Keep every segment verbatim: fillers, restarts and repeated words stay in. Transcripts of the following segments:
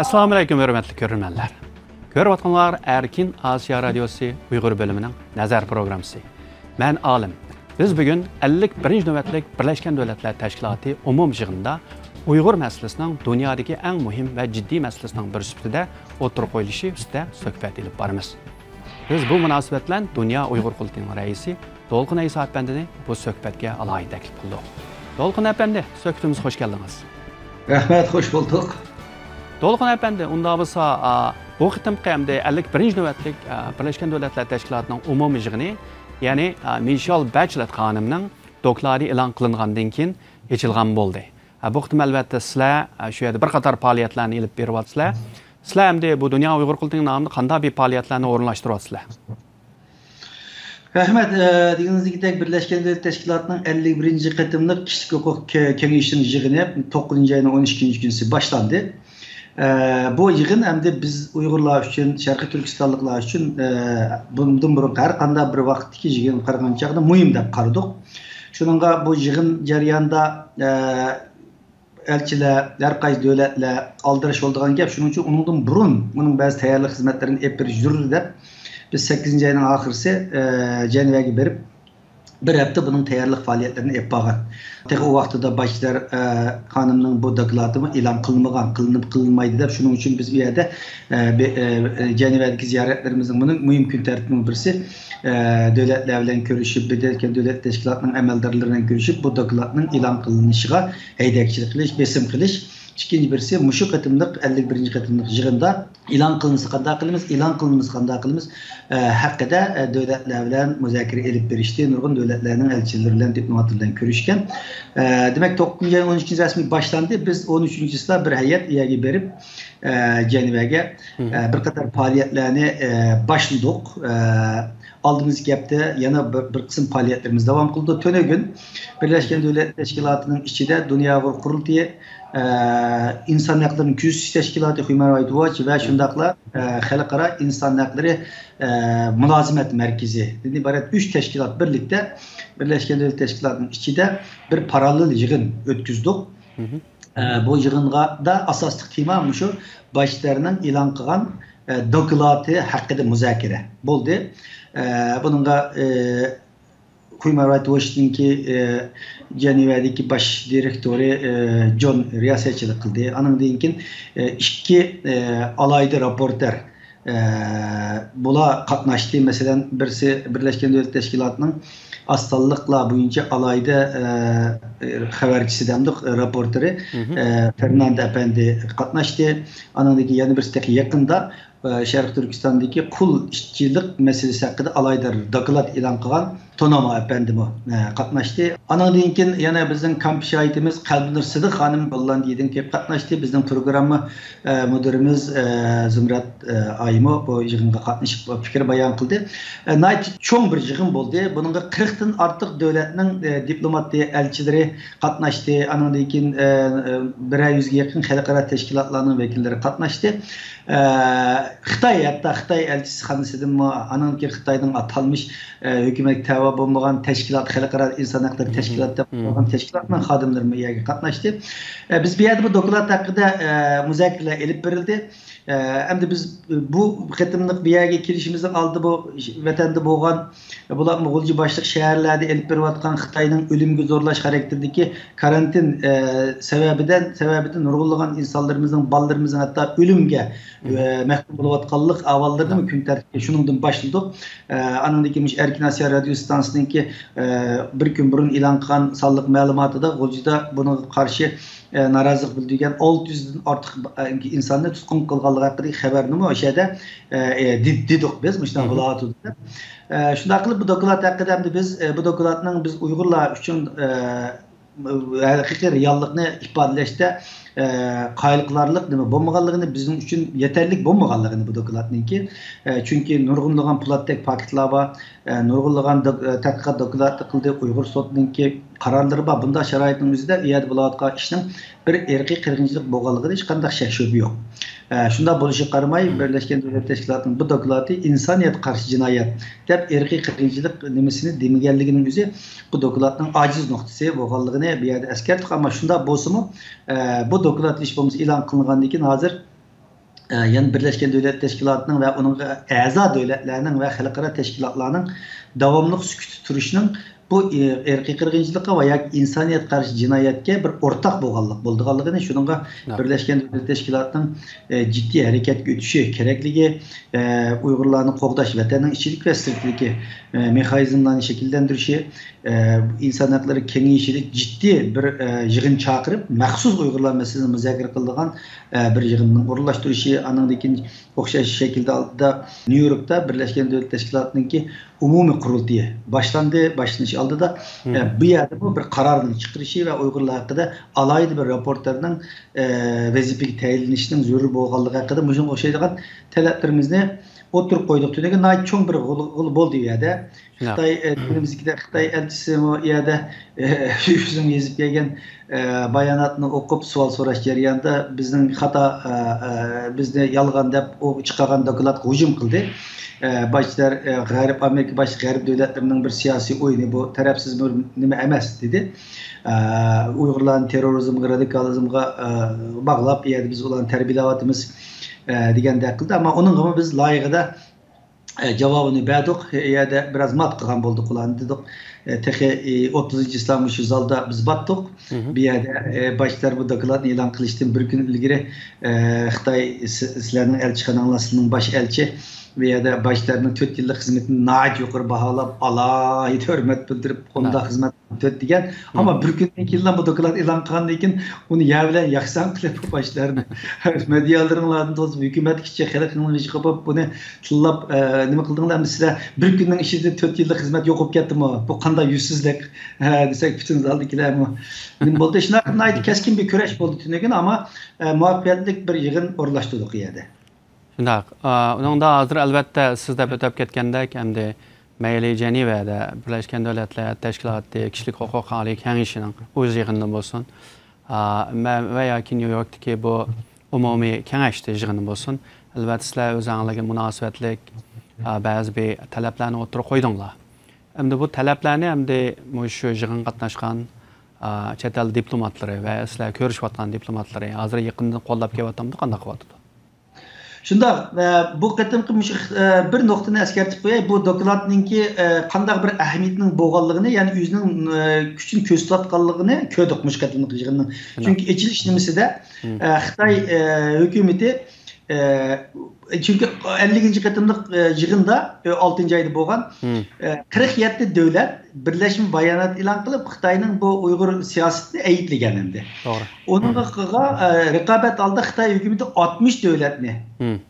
ئەسسالامۇئەلەيكۇم، ھۆرمەتلىك كۆرۈرمەنلەر. كۆرۈۋاتقانلار ئەركىن ئاسىيا رادىيوسى ئۇيغۇر بۆلۈمىنىڭ نەزەر پروگراممىسى. مەن ئالىم. بىز بۈگۈن ئەللىك بىرىنچى نۆۋەتلىك بىرلەشكەن دۆلەتلەر تەشكىلاتى ئومۇمىي يىغىنىدا ئۇيغۇر مەسىلىسىنىڭ دۇنيادىكى ئەڭ مۇھىم ۋە جىددىي مەسىلىسىنىڭ بىرى سۈپىتىدە ئوتتۇرىغا قويۇلۇشى ئۈستىدە سۆھبەت ئېلىپ بارىمىز. بىز بۇ مۇناسىۋەت بىلەن دۇنيا ئۇيغۇر قۇرۇلتىيىنىڭ رەئىسى دولقۇن ئەيسا ئەپەندىنى بۇ سۆھبەتكە ئالاھىدە تەكلىپ قىلدۇق. دولقۇن ئەپەندى، سۆھبىتىمىزگە خوش كەلدىڭىز. رەھمەت، خوش بولدۇق. دولقۇن ئەپەندى، ئۇنداق بولسا، ئا، بۇ قېتىمقى ئەمدى ئەللىك بىرىنچى نۆۋەتلىك، ئا، بىرلەشكەن دۆلەتلەر تەشكىلاتىنىڭ ئومۇمىي يىغىنى، يەنى، ئا، مىشېل بەچلېت خانىمنىڭ دوكلاتى ئېلان قىلىنغاندىن كېيىن ئېچىلغان بولدى. ئا، بۇ قېتىم ئەلۋەتتە سىلەر، ئا، شۇ يەردە بىر قاتار پائالىيەتلەرنى ئېلىپ بېرىۋاتىسىلەر. سىلەر ئەمدى بۇ دۇنيا ئۇيغۇر قۇرۇلتىيىنىڭ نامىدا قانداق بىر پائالىيەتلەرنى ئورۇنلاشتۇرۇۋاتىسىلەر؟ رەھمەت. ئە، دېگىنىڭىزدەك، بىرلەشكەن دۆلەت تەشكىلاتىنىڭ ئەللىك بىرىنچى قېتىملىق كىشىلىك ھوقۇق كە-، كېڭىشىنىڭ يىغىنى توققۇزىنچى ئاينىڭ ئون ئىككىنچى كۈنى باشلاندى. ئە، بۇ يىغىن ئەمدى بىز ئۇيغۇرلار ئۈچۈن، شەرقىي تۈركىستانلىقلار ئۈچۈن، ئە، بۇندىن بۇرۇنقى ھەر قانداق بىر ۋاقىتتىكى يىغىنغا قارىغان چاغدا مۇھىم دەپ قارىدۇق. شۇنىڭغا بۇ يىغىن جەريانىدا، ئە، ئەلچىلەر، ھەر قايسى دۆلەتلەر ئالدىراش بولىدىغان گەپ. شۇنىڭ ئۈچۈن ئۇنىڭدىن بۇرۇن ئۇنىڭ بەزى تەييارلىق خىزمەتلىرىنى ئېلىپ بېرىش زۆرۈر دەپ، بىز سەككىزىنچى ئاينىڭ ئاخىرسى، ئە، جەنۋەگە بېرىپ، بىر ھەپتە بۇنىڭ تەييارلىق پائالىيەتلىرىنى ئېلىپ بارغان. تېخى ئۇ ۋاقتىدا باش شەھەر، ئە، خانىمنىڭ بۇ دوكلاتىمۇ ئېلان قىلىنمىغان، قىلىنىپ قىلىنمايدۇ دەپ، شۇنىڭ ئۈچۈن بىز بۇ يەردە، ئە، بى-، ئە، جەنۋەدىكى زىيارەتلىرىمىزنىڭ بۇنىڭ مۇھىم كۈن تەرتىپىنىڭ بىرسى، ئە، دۆلەتلەر بىلەن كۆرۈشۈپ، بىردەك دۆلەت تەشكىلاتىنىڭ ئەمەلدارلىرى بىلەن كۆرۈشۈپ، بۇ دوكلاتنىڭ ئېلان قىلىنىشىغا ھەيدەكچىلىك قىلىش، بېسىم قىلىش. ئىككىنچى بىرسى، مۇشۇ قېتىملىق ئەللىك بىرىنچى قېتىملىق يىغىندا ئېلان قىلىنسا قانداق قىلىمىز، ئېلان قىلمىسا قانداق قىلىمىز، ئە، ھەققىدە، ئە، دۆلەتلەر بىلەن مۇزاكىرە ئېلىپ بېرىشتى. نۇرغۇن دۆلەتلەرنىڭ ئەلچىلىرى بىلەن، دىپلوماتلىرى بىلەن كۆرۈشكەن. ئە، دېمەك، توققۇزىنچى ئاينىڭ ئون ئىككىنچى رەسمىي باشلاندى. بىز ئون ئۈچىنچىسىلا بىر ھەيئەت ئۇ يەرگە بېرىپ، ئە، جەنۋەگە، ئە، بىر قاتار پائالىيەتلەرنى، ئە، باشلىدۇق. ئە، ئالدىمىزدىكى ھەپتە يەنە بىر، بىر قىسىم پائالىيەتلىرىمىز داۋام قىلىدۇ. تۈنۈگۈن بىرلەشكەن دۆلەتلەر تەشكىلاتىنىڭ ئىچىدە دۇنيا ئۇيغۇر قۇرۇلتىيى، ئە، ئىنسان ھەقلىرىنى كۆزىتىش تەشكىلاتى، ھيۇمەن رايت ۋوچ ۋە شۇنداقلا، ئە، خەلقئارا ئىنسان ھەقلىرى، ئە، مۇلازىمەت مەركىزىدىن ئىبارەت ئۈچ تەشكىلات بىرلىكتە بىرلەشكەن دۆلەت تەشكىلاتىنىڭ ئىچىدە بىر پاراللېل يىغىن ئۆتكۈزدۇق. ئە، بۇ يىغىنغا دا ئاساسلىق تېما مۇشۇ باش شەھەرنىڭ ئېلان قىلغان، ئە، دوكلاتى ھەققىدە مۇزاكىرە بولدى. ئە، بۇنىڭغا، ئە، ھيۇمەن رايت ۋوچنىڭكى، ئە، جەنۋەدىكى باش دىرېكتورى، ئە، جون رىياسەتچىلىك قىلدى. ئانىڭدىن كېيىن، ئە، ئىككى، ئە، ئالاھىدە راپورتېر، ئە، بۇلار قاتناشتى. مەسىلەن، بىرسى بىرلەشكەن دۆلەت تەشكىلاتىنىڭ ئاز سانلىقلار بويىچە ئالاھىدە، ئە، خەۋەرچىسى دەمدۇق، راپورتېرى، ئە، فېرناندو ئەپەندى قاتناشتى. ئانىڭدىن كېيىن يەنە بىرسى تېخى يېقىندا، ئە، شەرقىي تۈركىستاندىكى قۇل ئىشچىلىق مەسىلىسى ھەققىدە ئالاھىدە دوكلات ئېلان قىلغان توناما ئەپەندىمۇ، ئە، قاتناشتى. ئانىڭدىن كېيىن يەنە بىزنىڭ كامپ شاھىتىمىز قەلبىنۇر سىدىق خانىم گوللاندىيەدىن كېلىپ قاتناشتى. بىزنىڭ پروگرامما، ئە، مۇدىرىمىز، ئە، زۇمرەت، ئە، ئايمۇ بۇ يىغىنغا قاتنىشىپ پىكىر بايان قىلدى. ئە، ناھايىتى چوڭ بىر يىغىن بولدى. بۇنىڭغا قىرىقتىن ئارتۇق دۆلەتنىڭ، ئە، دىپلوماتى، ئەلچىلىرى قاتناشتى. ئانىڭدىن كېيىن، ئە، ئە، بىرەر يۈزگە يېقىن خەلقئارا تەشكىلاتلارنىڭ ۋەكىللىرى قاتناشتى. ئە، خىتاي، ھەتتا خىتاي ئەلچىخانىسىدىنمۇ، ئانىڭدىن كېيىن خىتاينىڭ ئاتالمىش، ئە، ھۆكۈمەتكە تەۋە بولمىغان تەشكىلات، خەلقئارا ئىنسان ھەقلىرى تەشكىلاتى دەپ قارالغان تەشكىلاتنىڭ خادىملىرىمۇ يەرگە قاتناشتى. ئە، بىز بۇ يەردە بۇ دوكلات ھەققىدە، ئە، مۇزاكىرىلەر ئېلىپ بېرىلدى. ئە، ئەمدى بىز بۇ قېتىملىق بۇ يەرگە كېلىشىمىزنىڭ ئالدىدا بۇ ۋەتەندە بولغان، بۇلارمۇ غۇلجا باشلىق شەھەرلەردە ئېلىپ بېرىۋاتقان خىتاينىڭ ئۆلۈمگە زورلاش خاراكتېرىدىكى كارانتىن، ئە، سەۋەبىدىن، سەۋەبىدىن نۇرغۇنلىغان ئىنسانلىرىمىزنىڭ، بالىلىرىمىزنىڭ ھەتتا ئۆلۈمگە، ئە، مەھكۇم بولۇۋاتقانلىق ئەھۋاللىرىنىمۇ كۈن تەرتىپكە شۇنىڭدىن باشلىدۇق. ئە، ئانىڭدىن كېيىن مۇشۇ ئەركىن ئاسىيا رادىيو ئىستانسىسىنىڭكى، ئە، بىر كۈن بۇرۇن ئېلان قىلغان سانلىق مەلۇماتىدا غۇلجىدا بۇنىڭغا قارشى، ئە، نارازىلىق بىلدۈرگەن ئالتە يۈزدىن ئارتۇق، ئە، ئىنساننى تۇتقۇن قىلغانلىقى ھەققىدىكى خەۋەرنىمۇ ئوشۇ يەردە، ئە، ئە، دې-، دېدۇق بىز، مۇشۇنداق بولۇۋاتىدۇ دەپ. ئە، شۇنداق قىلىپ بۇ دوكلات ھەققىدە ئەمدى بىز، ئە، بۇ دوكلاتنىڭ بىز ئۇيغۇرلار ئۈچۈن، ئە، ھەقىقىي رېئاللىقنى ئىپادىلەشتە، ئە، قايىل قىلارلىق نېمە بولمىغانلىقىنى، بىزنىڭ ئۈچۈن يېتەرلىك بولمىغانلىقىنى بۇ دوكلاتنىڭكى، ئە، چۈنكى نۇرغۇنلىغان پولاتتەك پاكىتلار بار، ئە، نۇرغۇنلىغان دو-، ئە، تەتقىقات دوكلاتى قىلدى، ئۇيغۇر سوتىنىڭكى قارارلىرى بار. بۇنداق شارائىتنىڭ ئۆزىدە ئۇ يەردە بولۇۋاتقان ئىشنىڭ بىر ئىرقىي قىرغىنچىلىق بولغانلىقىدا ھېچقانداق شەك-شۈبھە يوق. ئە، شۇنداق بولۇشىغا قارىماي، بىرلەشكەن دۆلەت تەشكىلاتىنىڭ بۇ دوكلاتى ئىنسانىيەتكە قارشى جىنايەت دەپ ئىرقىي قىرغىنچىلىق نېمىسىنى دېمىگەنلىكىنىڭ ئۆزى بۇ دوكلاتنىڭ ئاجىز نۇقتىسى بولغانلىقىنى بۇ يەردە ئەسكەرتتۇق. ئەمما شۇنداق بولسىمۇ، ئە، بۇ دوكلات ھېچ بولمىسا ئېلان قىلىنغاندىن كېيىن ھازىر ئە، يەنە بىرلەشكەن دۆلەت تەشكىلاتىنىڭ ۋە ئۇنىڭغا ئەزا دۆلەتلەرنىڭ ۋە خەلقئارا تەشكىلاتلارنىڭ داۋاملىق سۈكۈتتە تۇرۇشىنىڭ بۇ، ئى، ئىرقىي قىرغىنچىلىققا ۋە ياكى ئىنسانىيەتكە قارشى جىنايەتكە بىر ئورتاق بولغانلىق، بولىدىغانلىقىنى، شۇنىڭغا بىرلەشكەن دۆلەت تەشكىلاتىنىڭ، ئە، جىددىي ھەرىكەتكە ئۆتۈشى كېرەكلىكى، ئە، ئۇيغۇرلارنى قوغداش، ۋەتەننىڭ ئىچىدىكى ۋە سىرتىدىكى، ئە، مېخانىزملارنى شەكىللەندۈرۈشى، ئە، ئىنسان ھەقلىرى كېڭىشىدە جىددىي بىر، ئە، يىغىن چاقىرىپ، مەخسۇس ئۇيغۇرلار مەسىلىسىنى مۇزاكىرە قىلىدىغان، ئە، بىر يىغىننىڭ ئورۇنلاشتۇرۇشى، ئاندىن كېيىن ئوخشاش شەكىلدە ئالدىدا نيۇ يوركتا بىرلەشكەن دۆلەت تەشكىلاتىنىڭكى ئومۇمىي قۇرۇلتىيى باشلاندى. باشلىنىش ئالدىدا، ئە، بۇ يەردىمۇ بىر قارارنىڭ چىقىرىشى ۋە ئۇيغۇرلار ھەققىدە ئالاھىدە بىر راپورتىرنىڭ، ئە، ۋەزىپىگە تەيىنلىنىشىنىڭ زۆرۈر بولغانلىقى ھەققىدە مۇشۇنىڭغا ئوخشايدىغان تەلەپلىرىمىزنى ئوتتۇرىغا قويدۇق. تۈنۈگۈن ناھايىتى چوڭ بىر غۇل، غۇل بولدى ئۇ يەردە. شۇنداق. خىتاي، ئە، دىنىمىزدىكىدە خىتاي ئەلچىسىمۇ ئۇ يەردە، ئە، ئۆزىنىڭ يېزىپ كەلگەن، ئە، باياناتنى ئوقۇپ، سوئال سوراش جەريانىدا بىزنىڭ خاتا، ئە، ئە، بىزنى يالغان دەپ، ئۇ چىقارغان دوكلاتقا ھۇجۇم قىلدى. ئە، باشلار، ئە، غەرب، ئامېرىكا باشلىق غەرب دۆلەتلىرىنىڭ بىر سىياسىي ئويۇنى بۇ، تەرەپسىز بىر نېمە ئەمەس، دېدى. ئە، ئۇيغۇرلارنى تېررورىزمغا، رادىكالىزمغا، ئە، باغلاپ، ئۇ يەردە بىز ئۇلارنى تەربىيەلەۋاتىمىز، ئە، دېگەندەك قىلدى. ئەمما ئۇنىڭغىمۇ بىز لايىھىدا ئە، جاۋابىنى بەردۇق. ئۇ يەردە بىراز مات قىلغان بولدۇق ئۇلارنى دېدۇق. ئە، تېخى، ئى، ئوتتۇزىنچى چىسلا مۇشۇ زالدا بىز باتتۇق. بۇ يەردە، ئە، باشلار بۇ دوكلاتنى ئېلان قىلىشتىن بىر كۈن ئىلگىرى، ئە، خىتاي سى-، سىلەرنىڭ ئەلچىخاناڭلار، سىلەرنىڭ باش ئەلچى بۇ يەردە باشلارنىڭ تۆت يىللىق خىزمىتىنى ناھايىتى يۇقىرى باھالاپ، ئالاھىدە ھۆرمەت بىلدۈرۈپ، قۇمداق خىزمەت قىلىپتۇ دېگەن. ئەمما بىر كۈندىن كېيىنلا بۇ دوكلات ئېلان قىلغاندىن كېيىن، ئۇنى يا بىلەن ياكسان قىلىپ، بۇ باشلارنى مېدىيالىرىڭلاردىن توسۇپ، ھۆكۈمەتكىچە خەلقنىڭ غېشىغا بولۇپ، بۇنى تىللاپ، ئە، نېمە قىلدىڭلار؟ ئەمدى سىلەر بىر كۈننىڭ ئىچىدە تۆت يىللىق خىزمەت يوقاپ كەتتىمۇ؟ بۇ قانداق يۈزسىزلىك؟ ھە، دېسەك، پۈتۈن زالدىكىلەرمۇ نېمە بولدى؟ شۇنداق ناھايىتى كەسكىن بىر كۈرەش بولدى تۈنۈگۈن، ئەمما، ئە، مۇۋەپپەقىيەتلىك بىر يىغىن ئورۇنلاشتۇردۇق ئۇ يەردە. شۇنداق. ئا، ئۇنىڭدا ھازىر، ئەلۋەتتە، سىز دەپ ئۆتۈپ كەتكەندەك، ئەمدى مەيلى جەنىۋەدە بىرلەشكەن دۆلەتلەر تەشكىلاتى كىشىلىك ھوقۇق ئالىي كېڭىشىنىڭ ئۆز يىغىنىدا بولسۇن، ئا، مە-، ۋە ياكى نيۇ يوركتىكى بۇ ئومۇمىي كېڭەشتە يىغىنى بولسۇن، ئەلۋەتتە، سىلەر ئۆزەڭلارگە مۇناسىۋەتلىك، ئا، بەزى بىر تەلەپلەرنى ئوتتۇرىغا قويدۇڭلار. ئەمدى بۇ تەلەپلەرنى ئەمدى مۇشۇ يىغىنغا قاتناشقان، ئا، چەت ئەل دىپلوماتلىرى ۋە سىلەر كۆرۈشۈۋاتقان دىپلوماتلىرى ھازىر يېقىندىن قوللاپ كېلىۋاتامدۇ، قانداق قىلىۋاتىدۇ؟ شۇنداق، ئە، بۇ قېتىمقى مۇشۇ، ئە، بىر نۇقتىنى ئەسكەرتىپ قوياي. بۇ دوكلاتنىڭكى، ئە، قانداق بىر ئەھمىيىتىنىڭ بولغانلىقىنى، يەنى ئۆزىنىڭ، ئە، كۈچىنى كۆرسىتىۋاتقانلىقىنى كۆردۇق مۇشۇ قېتىملىق يىغىننىڭ. شۇنداق. چۈنكى ئېچىلىش نېمىسىدە، ئە، خىتاي، ئە، ھۆكۈمىتى، ئە، چۈنكى ئەللىكىنچى قېتىملىق، ئە، يىغىندا، ئە، ئالتىنچى ئايدا بولغان، ئە، قىرىق يەتتە دۆلەت بىرلەشمە بايانات ئېلان قىلىپ، خىتاينىڭ بۇ ئۇيغۇر سىياسىتىنى ئەيىبلىگەن ئەمدى. توغرا. ئۇنىڭغا قىلغان، ئە، رىقابەت ئالدى خىتاي ھۆكۈمىتى ئاتمىش دۆلەتنى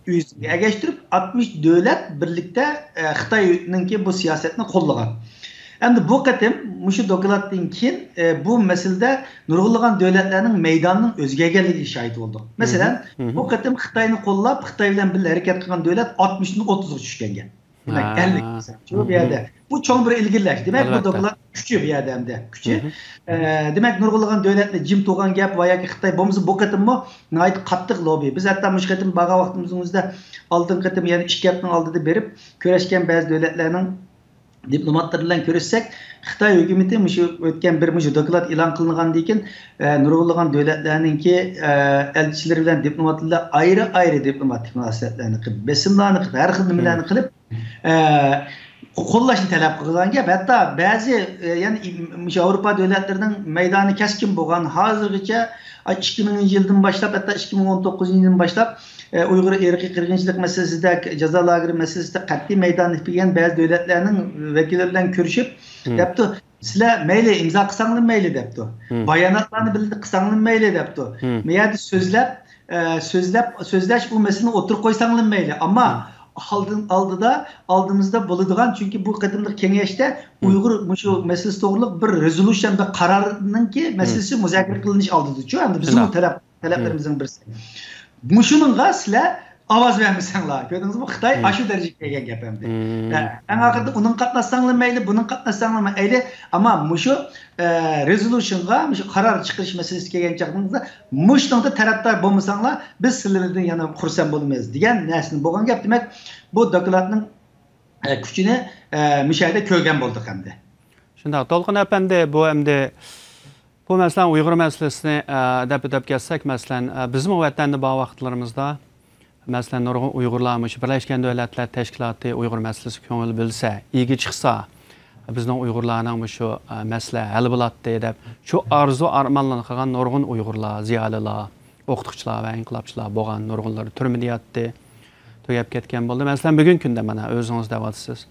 ئۆزىگە ئەگەشتۈرۈپ، ئاتمىش دۆلەت بىرلىكتە، ئە، خىتاينىڭكى بۇ سىياسەتنى قوللىغان. ئەمدى بۇ قېتىم مۇشۇ دوكلاتتىن كېيىن، ئە، بۇ مەسىلىدە نۇرغۇنلىغان دۆلەتلەرنىڭ مەيدانىنىڭ ئۆزگەرگەنلىكىگە شاھىت بولدۇق. مەسىلەن، بۇ قېتىم خىتاينى قوللاپ، خىتاي بىلەن بىللە ھەرىكەت قىلغان دۆلەت ئاتمىشتىن ئوتتۇزغا چۈشكەن گەپ. دېمەك، ھە. ئەللىك پىرسەنت. شۇ بۇ يەردە. بۇ چوڭ بىر ئىلگىرىلەش. دېمەك، بۇ ئەلۋەتتە. دوكلات كۈچى بۇ يەردە ئەمدى. كۈچى. ئە، دېمەك، نۇرغۇنلىغان دۆلەتنى جىم تۇرغان گەپ ۋە ياكى خىتاي بولمىسا، بۇ قېتىممۇ ناھايىتى قاتتىق لوببى. بىز ھەتتا مۇشۇ قېتىم بارغان ۋاقتىمىزنىڭ ئۆزىدە ئالدىنقى قېتىم، يەنى ئىككى ھەپتىنىڭ ئالدىدا بېرىپ كۆرۈشكەن بەزى دۆلەتلەرنىڭ دىپلوماتلىرى بىلەن كۆرۈشسەك، خىتاي ھۆكۈمىتى مۇشۇ ئۆتكەن بىر مۇشۇ دوكلات ئېلان قىلىنغاندىن كېيىن، ئە، نۇرغۇنلىغان دۆلەتلەرنىڭكى، ئە، ئەلچىلىرى بىلەن دىپلوماتلار بىلەن ئايرى-ئايرى دىپلوماتىك مۇناسىۋەتلەرنى قىلىپ، بېسىملارنى قىلىپ، ھەر خىل نېمىلەرنى قىلىپ، ئە، قوللاشنى تەلەپ قىلغان گەپ. ھەتتا بەزى، ئە، يەنى مۇشۇ ياۋروپا دۆلەتلىرىنىڭ مەيدانى كەسكىن بولغان، ھازىرغىچە، ئىككى مىڭىنچى يىلدىن باشلاپ، ھەتتا ئىككى مىڭ ئون توققۇزىنچى يىلدىن باشلاپ، ئە، ئۇيغۇر ئىرقىي قىرغىنچىلىق مەسىلىسىدە، جازا لاگېرى مەسىلىسىدە قەتئىي مەيداننى تىكلىگەن بەزى دۆلەتلەرنىڭ ۋەكىللىرى بىلەن كۆرۈشۈپ، دەپتۇ، سىلەر مەيلى ئىمزا قىلساڭلار مەيلى دەپتۇ. باياناتلارنى بىللە قىلساڭلار مەيلى دەپتۇ. بۇ يەردە سۆزلەپ، ئە، سۆزلەپ، سۆزلەش، ئۇ مەسىلىنى ئوتتۇرىغا قويساڭلار مەيلى. ئەمما ئالدىن، ئالدىدا، ئالدىمىزدا بولىدىغان، چۈنكى بۇ قېتىملىق كېڭەشتە ئۇيغۇر مۇشۇ مەسىلىسى توغرىلىق بىر رېزولۇشن، بىر قارارنىڭكى مەسىلىسى مۇزاكىرە قىلىنىش ئالدىدىچۇ، ئەمدى بىزمۇ تەلەپ، تەلەپلىرىمىزنىڭ بىرسى. مۇشۇنىڭغا سىلەر ئاۋاز بەرمىسەڭلار، كۆردىڭىزمۇ؟ خىتاي ئاشۇ دەرىجىگە كەلگەن گەپ ئەمدى. ئە، ئەڭ ئاخىرىدا ئۇنىڭغا قاتناشساڭلار مەيلى، بۇنىڭغا قاتناشساڭلار مەيلى، ئەمما مۇشۇ، ئە، رېزولۇشنغا، مۇشۇ قارار چىقىرىش مەسىلىسىگە كەلگەن چاغىڭىزدا، مۇشۇنىڭدا تەرەپدار بولمىساڭلار، بىز سىلەردىن يەنە خۇرسەن بولىمىز دېگەن نەرسىنى بولغان گەپ. دېمەك، بۇ دوكلاتنىڭ، ئە، كۈچىنى، ئە، مۇشۇ يەردە كۆرگەن بولدۇق ئەمدى. شۇنداق، دولقۇن ئەپەندى، بۇ ئەمدى بۇ، مەسىلەن، ئۇيغۇر مەسىلىسىنى، ئە، دەپ ئۆتۈپ كەتسەك، مەسىلەن، ئە، بىزمۇ ۋەتەندە بار ۋاقىتلىرىمىزدا مەسىلەن، نۇرغۇن ئۇيغۇرلار مۇشۇ بىرلەشكەن دۆلەتلەر تەشكىلاتى ئۇيغۇر مەسىلىسىگە كۆڭۈل بۆلسە، ئىگە چىقسا، بىزنىڭ ئۇيغۇرلارنىڭ مۇشۇ، ئە، مەسىلە ھەل بولاتتى دەپ، شۇ ئارزۇ ئارمانلارنى قىلغان نۇرغۇن ئۇيغۇرلار، زىيالىيلار، ئوقۇتقۇچىلار ۋە ئىنقىلابچىلار بولغان، نۇرغۇنلىرى تۈرمىدە ياتتى، تۈگەپ كەتكەن بولدى. مەسىلەن، بۈگۈنكى كۈندە مانا ئۆزىڭىز دەۋاتىسىز.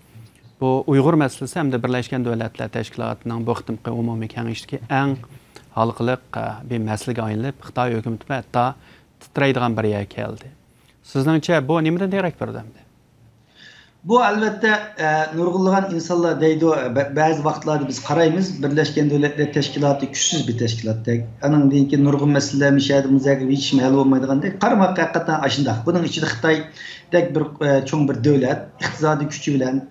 بۇ ئۇيغۇر مەسىلىسى ھەمدە بىرلەشكەن دۆلەتلەر تەشكىلاتىنىڭ بۇ قېتىمقى ئومۇمىي كېڭىشىدىكى ئەڭ ھالقىلىق، ئە، بىر مەسىلىگە ئايلىنىپ، خىتاي ھۆكۈمىتىمۇ ھەتتا تىترەيدىغان بىر يەرگە كەلدى. سىزنىڭچە بۇ نېمىدىن دېرەك بېرىدۇ ئەمدى؟ بۇ، ئەلۋەتتە، ئە، نۇرغۇنلىغان ئىنسانلار دەيدۇ، بە-، بەزى ۋاقىتلاردا بىز قارايمىز، بىرلەشكەن دۆلەتلەر تەشكىلاتى كۈچسىز بىر تەشكىلاتتەك. ئانىڭدىن كېيىن نۇرغۇن مەسىلىلەر مۇشۇ يەردە مۇزاكىرە ھېچ ھەل بولمايدىغاندەك. قارىماققا ھەقىقەتەن ئاشۇنداق. بۇنىڭ ئىچىدە خىتايدەك بىر، ئە، چوڭ بىر دۆلەت، ئىقتىسادىي كۈچى بىلەن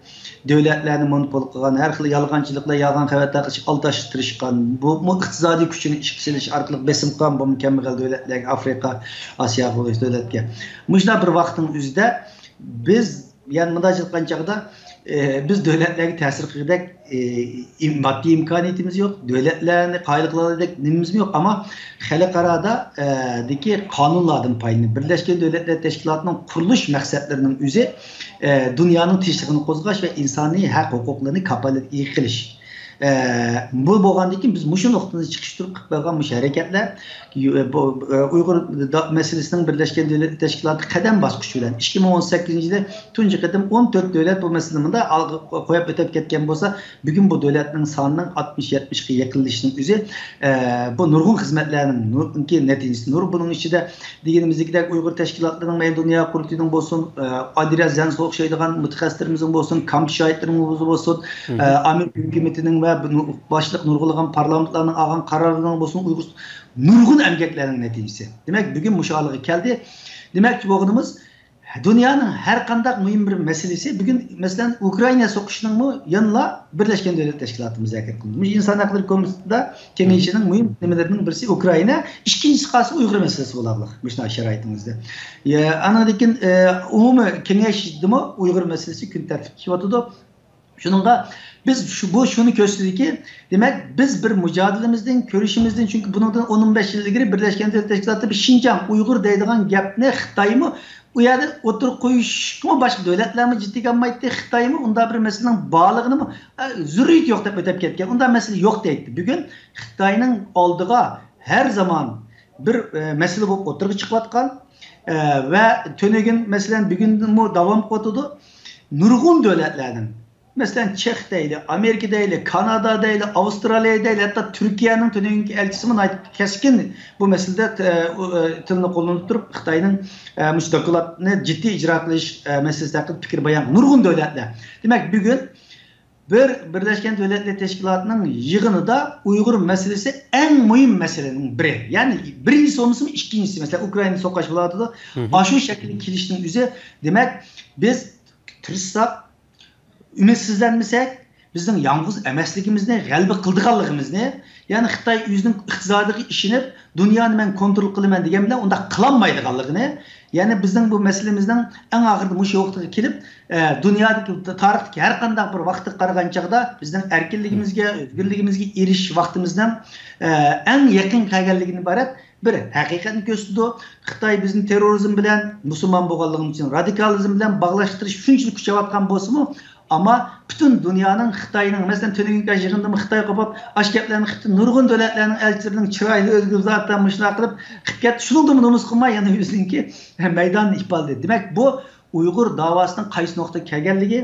دۆلەتلەرنى مونوپول قىلغان، ھەر خىل يالغانچىلىقلار، يالغان خەۋەر تارقىتىش، ئالداشقا تىرىشقان، بۇمۇ ئىقتىسادىي كۈچىنى ئىشقا سېلىش ئارقىلىق بېسىم قىلغان، بۇمۇ كەمبەغەل دۆلەتلەرگە، ئافرىقا، ئاسىيا دۆلەتكە. مۇشۇنداق بىر ۋاقىتنىڭ ئۆزىدە بىز، يەنى مۇنداق ئېيتقان چاغدا، ئى، بىز دۆلەتلەرگە تەسىر قىلغۇدەك، ئى، ئىم-، ماددىي ئىمكانىيىتىمىز يوق، دۆلەتلەرنى قايىل قىلغۇدەك نېمىمىزمۇ يوق، ئەمما خەلقئارادا، ئە، دىكى قانۇنلاردىن پايدىلىنىپ، بىرلەشكەن دۆلەتلەر تەشكىلاتىنىڭ قۇرۇلۇش مەقسەتلىرىنىڭ ئۆزى، ئە، دۇنيانىڭ تىنچلىقىنى قوزغاش ۋە ئىنسانىي ھەق ھوقۇقلىرىنى كاپالەتكە ئىگە قىلىش. ئە، بۇ بولغاندىن كېيىن بىز مۇشۇ نۇقتىدىن چىقىش تۇرۇپ قىلىپ بارغان مۇشۇ ھەرىكەتلەر، يۇ-، ئە، بۇ، ئە، ئۇيغۇر دا-، مەسىلىسىنىڭ بىرلەشكەن دۆلەتلەر تەشكىلاتى قەدەم باسقۇچ بىلەن ئىككى مىڭ ئون سەككىزىنچى يىلى تۇنجى قېتىم ئون تۆت دۆلەت بۇ مەسىلىنى مۇنداق ئالغا قويۇپ ئۆتۈپ كەتكەن بولسا، بۈگۈن بۇ دۆلەتنىڭ سانىنىڭ ئاتمىش يەتمىشكە يېقىنلىشىشىنىڭ ئۆزى، ئە، بۇ نۇرغۇن خىزمەتلەرنىڭ نۇركى نەتىجىسى نۇر. بۇنىڭ ئىچىدە دېگىنىمىزدەك ئۇيغۇر تەشكىلاتلىرىنىڭ مەيلى دۇنيا قۇرۇلتىيىنىڭ بولسۇن، ئە، ئادرىيا زەنسىغا ئوخشايدىغان مۇتەخەسسىسلىرىمىزنىڭ بولسۇن، كامپ شاھىتلىرىنىڭ بولسۇن، ئە، ئامېرىكا ھۆكۈمىتىنىڭ ۋە بۇ باشلىق نۇرغۇنلىغان پارلامېنتلارنىڭ ئالغان قارارلىرىنىڭ بولسۇن، ئۇيغۇر نۇرغۇن ئەمگەكلەرنىڭ نەتىجىسى. دېمەك، بۈگۈن مۇشۇ ھالغا كەلدى. دېمەكچى بولغىنىمىز، دۇنيانىڭ ھەر قانداق مۇھىم بىر مەسىلىسى، بۈگۈن، مەسىلەن، ئۇكرائىنا سوقۇشىنىڭمۇ يەنىلا بىرلەشكەن دۆلەتلەر تەشكىلاتى مۇزاكىرە قىلىندى. مۇشۇ ئىنسان ھەقلىرى كومىتېتىدا كېڭىشىنىڭ مۇھىم نېمىلىرىنىڭ بىرسى ئۇكرائىنا، ئىككىنچىسى قالسا ئۇيغۇر مەسىلىسى بولارلىق مۇشۇنداق شارائىتىمىزدا. يە، ئانىڭدىن كېيىن، ئە، ئومۇمىي كېڭەشدىمۇ ئۇيغۇر مەسىلىسى كۈن تەرتىپكە كېلىۋاتىدۇ. شۇنىڭغا بىز شۇ، بۇ شۇنى كۆرسىتىدۇكى، دېمەك، بىز بىر مۇجادىلىمىزدىن، كۈرىشىمىزدىن، چۈنكى بۇنىڭدىن ئون، ئون بەش يىل ئىلگىرى بىرلەشكەن دۆلەتلەر تەشكىلاتى بىر شىنجاڭ ئۇيغۇر دەيدىغان گەپنى خىتايمۇ ئۇ يەردە ئوتتۇرىغا قويۇشقىمۇ باشقا دۆلەتلەرمۇ جىددىيگە ئالمايتتى. خىتايمۇ ئۇنداق بىر مەسىلىنىڭ بارلىقىنىمۇ، ئە، زۆرۈرىيىتى يوق دەپ ئۆتۈپ كەتكەن. ئۇنداق مەسىلە يوق دەيتتى. بۈگۈن خىتاينىڭ ئالدىغا ھەر زامان بىر، ئە، مەسىلە بولۇپ ئوتتۇرىغا چىقىۋاتقان، ئە، ۋە تۈنۈگۈن، مەسىلەن، بۈگۈنمۇ داۋام قىلىۋاتىدۇ. نۇرغۇن دۆلەتلەرنىڭ، مەسىلەن، چېخ دەيلى، ئامېرىكا دەيلى، كانادا دەيلى، ئاۋسترالىيە دەيلى، ھەتتا تۈركىيەنىڭ تۈنۈگۈنكى ئەلچىسىمۇ ناھايىتى كەسكىن بۇ مەسىلىدە، ئە، ئۇ، ئە، تىلنى قوللىنىپ تۇرۇپ، خىتاينىڭ، ئە، مۇشۇ دوكلاتنى جىددىي ئىجرا قىلىش، ئە، مەسىلىسى ھەققىدە پىكىر بايان، نۇرغۇن دۆلەتلەر. دېمەك، بۈگۈن بىر بىرلەشكەن دۆلەتلەر تەشكىلاتىنىڭ يىغىنىدا ئۇيغۇر مەسىلىسى ئەڭ مۇھىم مەسىلىنىڭ بىرى. يەنى بىرىنچىسى بولمىسىمۇ ئىككىنچىسى، مەسىلەن، ئۇكرائىنا سوقۇش بولۇۋاتىدۇ. ئاشۇ شەكىلگە كېلىشنىڭ ئۆزى، دېمەك، بىز تىرىشساق، ئۈمىدسىزلەنمىسەك، بىزنىڭ يالغۇز ئەمەسلىكىمىزنى، غەلىبە قىلىدىغانلىقىمىزنى، يەنى خىتاي ئۆزىنىڭ ئىقتىسادىغا ئىشىنىپ، دۇنيانى مەن كونترول قىلىمەن دېگەن بىلەن ئۇنداق قىلالمايدىغانلىقىنى، يەنى بىزنىڭ بۇ مەسىلىمىزنىڭ ئەڭ ئاخىرىدا مۇشۇ ۋاقىتقا كېلىپ، ئە، دۇنيادىكى، تارىختىكى ھەر قانداق بىر ۋاقىتقا قارىغان چاغدا بىزنىڭ ئەركىنلىكىمىزگە، ئۆزگۈرلۈكىمىزگە ئېرىشىش ۋاقتىمىزنىڭ، ئە، ئەڭ يېقىن كەلگەنلىكىدىن ئىبارەت بىر ھەقىقەتنى كۆرسىتىدۇ. خىتاي بىزنى تېررورىزم بىلەن، مۇسۇلمان بولغانلىقىمىز ئۈچۈن رادىكالىزم بىلەن باغلاشتۇرۇش شۇنچىلىك كۈچەۋاتقان بولسىمۇ، ئەمما پۈتۈن دۇنيانىڭ خىتاينىڭ، مەسىلەن، تۈنۈگۈنكى يىغىندىمۇ خىتاي قوپۇپ، ئاشۇ گەپلەرنى خىتاي نۇرغۇن دۆلەتلەرنىڭ ئەلچىلىرىنىڭ چىرايىدا ئۆزگىرىپ، مۇشۇنداق قىلىپ قىلىپ كەتتى. شۇنىڭدىنمۇ نومۇس قىلماي يەنە ئۆزىنىڭكى مەيدانىنى ئىپادىلىدى. دېمەك، بۇ ئۇيغۇر داۋاسىنىڭ قايسى نۇقتىغا كەلگەنلىكى،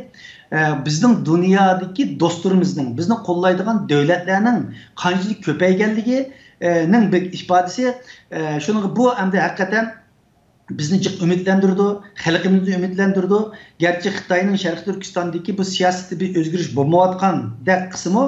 ئە، بىزنىڭ دۇنيادىكى دوستلىرىمىزنىڭ، بىزنى قوللايدىغان دۆلەتلەرنىڭ قانچىلىك كۆپەيگەنلىكى، ئە، نىڭ بىر ئىپادىسى. ئە، شۇنىڭغا بۇ ئەمدى ھەقىقەتەن بىزنى جىق ئۈمىدلەندۈرىدۇ، خەلقىمىزنى ئۈمىدلەندۈرىدۇ. گەرچە خىتاينىڭ شەرقىي تۈركىستاندىكى بۇ سىياسىتى بىر ئۆزگىرىش بولمايۋاتقاندەك قىلسىمۇ،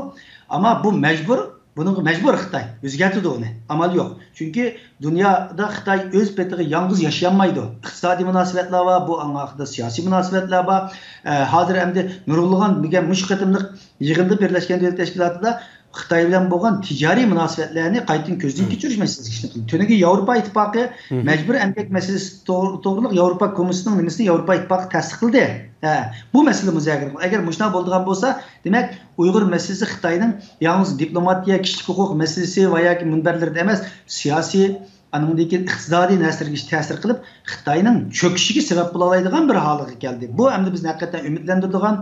ئەمما بۇ مەجبۇر، بۇنىڭغا مەجبۇر خىتاي. ئۆزگەرتىدۇ ئۇنى. ئامال يوق. چۈنكى دۇنيادا خىتاي ئۆز پېتىغا يالغۇز ياشىيالمايدۇ. ئىقتىسادىي مۇناسىۋەتلەر بار، بۇ ئاڭا ھەققىدە سىياسىي مۇناسىۋەتلەر بار. ئە، ھازىر ئەمدى نۇرغۇنلىغان بۈگۈن مۇشۇ قېتىملىق يىغىندا بىرلەشكەن دۆلەتلەر تەشكىلاتىدا خىتاي بىلەن بولغان تىجارىي مۇناسىۋەتلەرنى قايتىدىن كۆزدىن كەچۈرۈش مەسىلىسىگە ئىشلىتىلدى. تۈنۈگۈن ياۋروپا ئىتتىپاقى مەجبۇرىي ئەمگەك مەسىلىسى توغرۇلۇق ياۋروپا كومىسسىيىسىنىڭ نېمىسىنى ياۋروپا ئىتتىپاقى تەستىقلىدى. ھە، بۇ مەسىلە مۇزاكىرە قىلىنغان. ئەگەر مۇشۇنداق بولىدىغان بولسا، دېمەك، ئۇيغۇر مەسىلىسى خىتاينىڭ يالغۇز دىپلوماتىيە، كىشىلىك ھوقۇق مەسىلىسى ۋە ياكى مۇنبەرلىرىدە ئەمەس، سىياسىي، ئانىڭدىن كېيىن ئىقتىسادىي نەرسىلەرگە تەسىر قىلىپ، خىتاينىڭ چۆكۈشىگە سەۋەب بولالايدىغان بىر ھالغا كەلدى. بۇ ئەمدى بىزنى ھەقىقەتەن ئۈمىدلەندۈرىدىغان،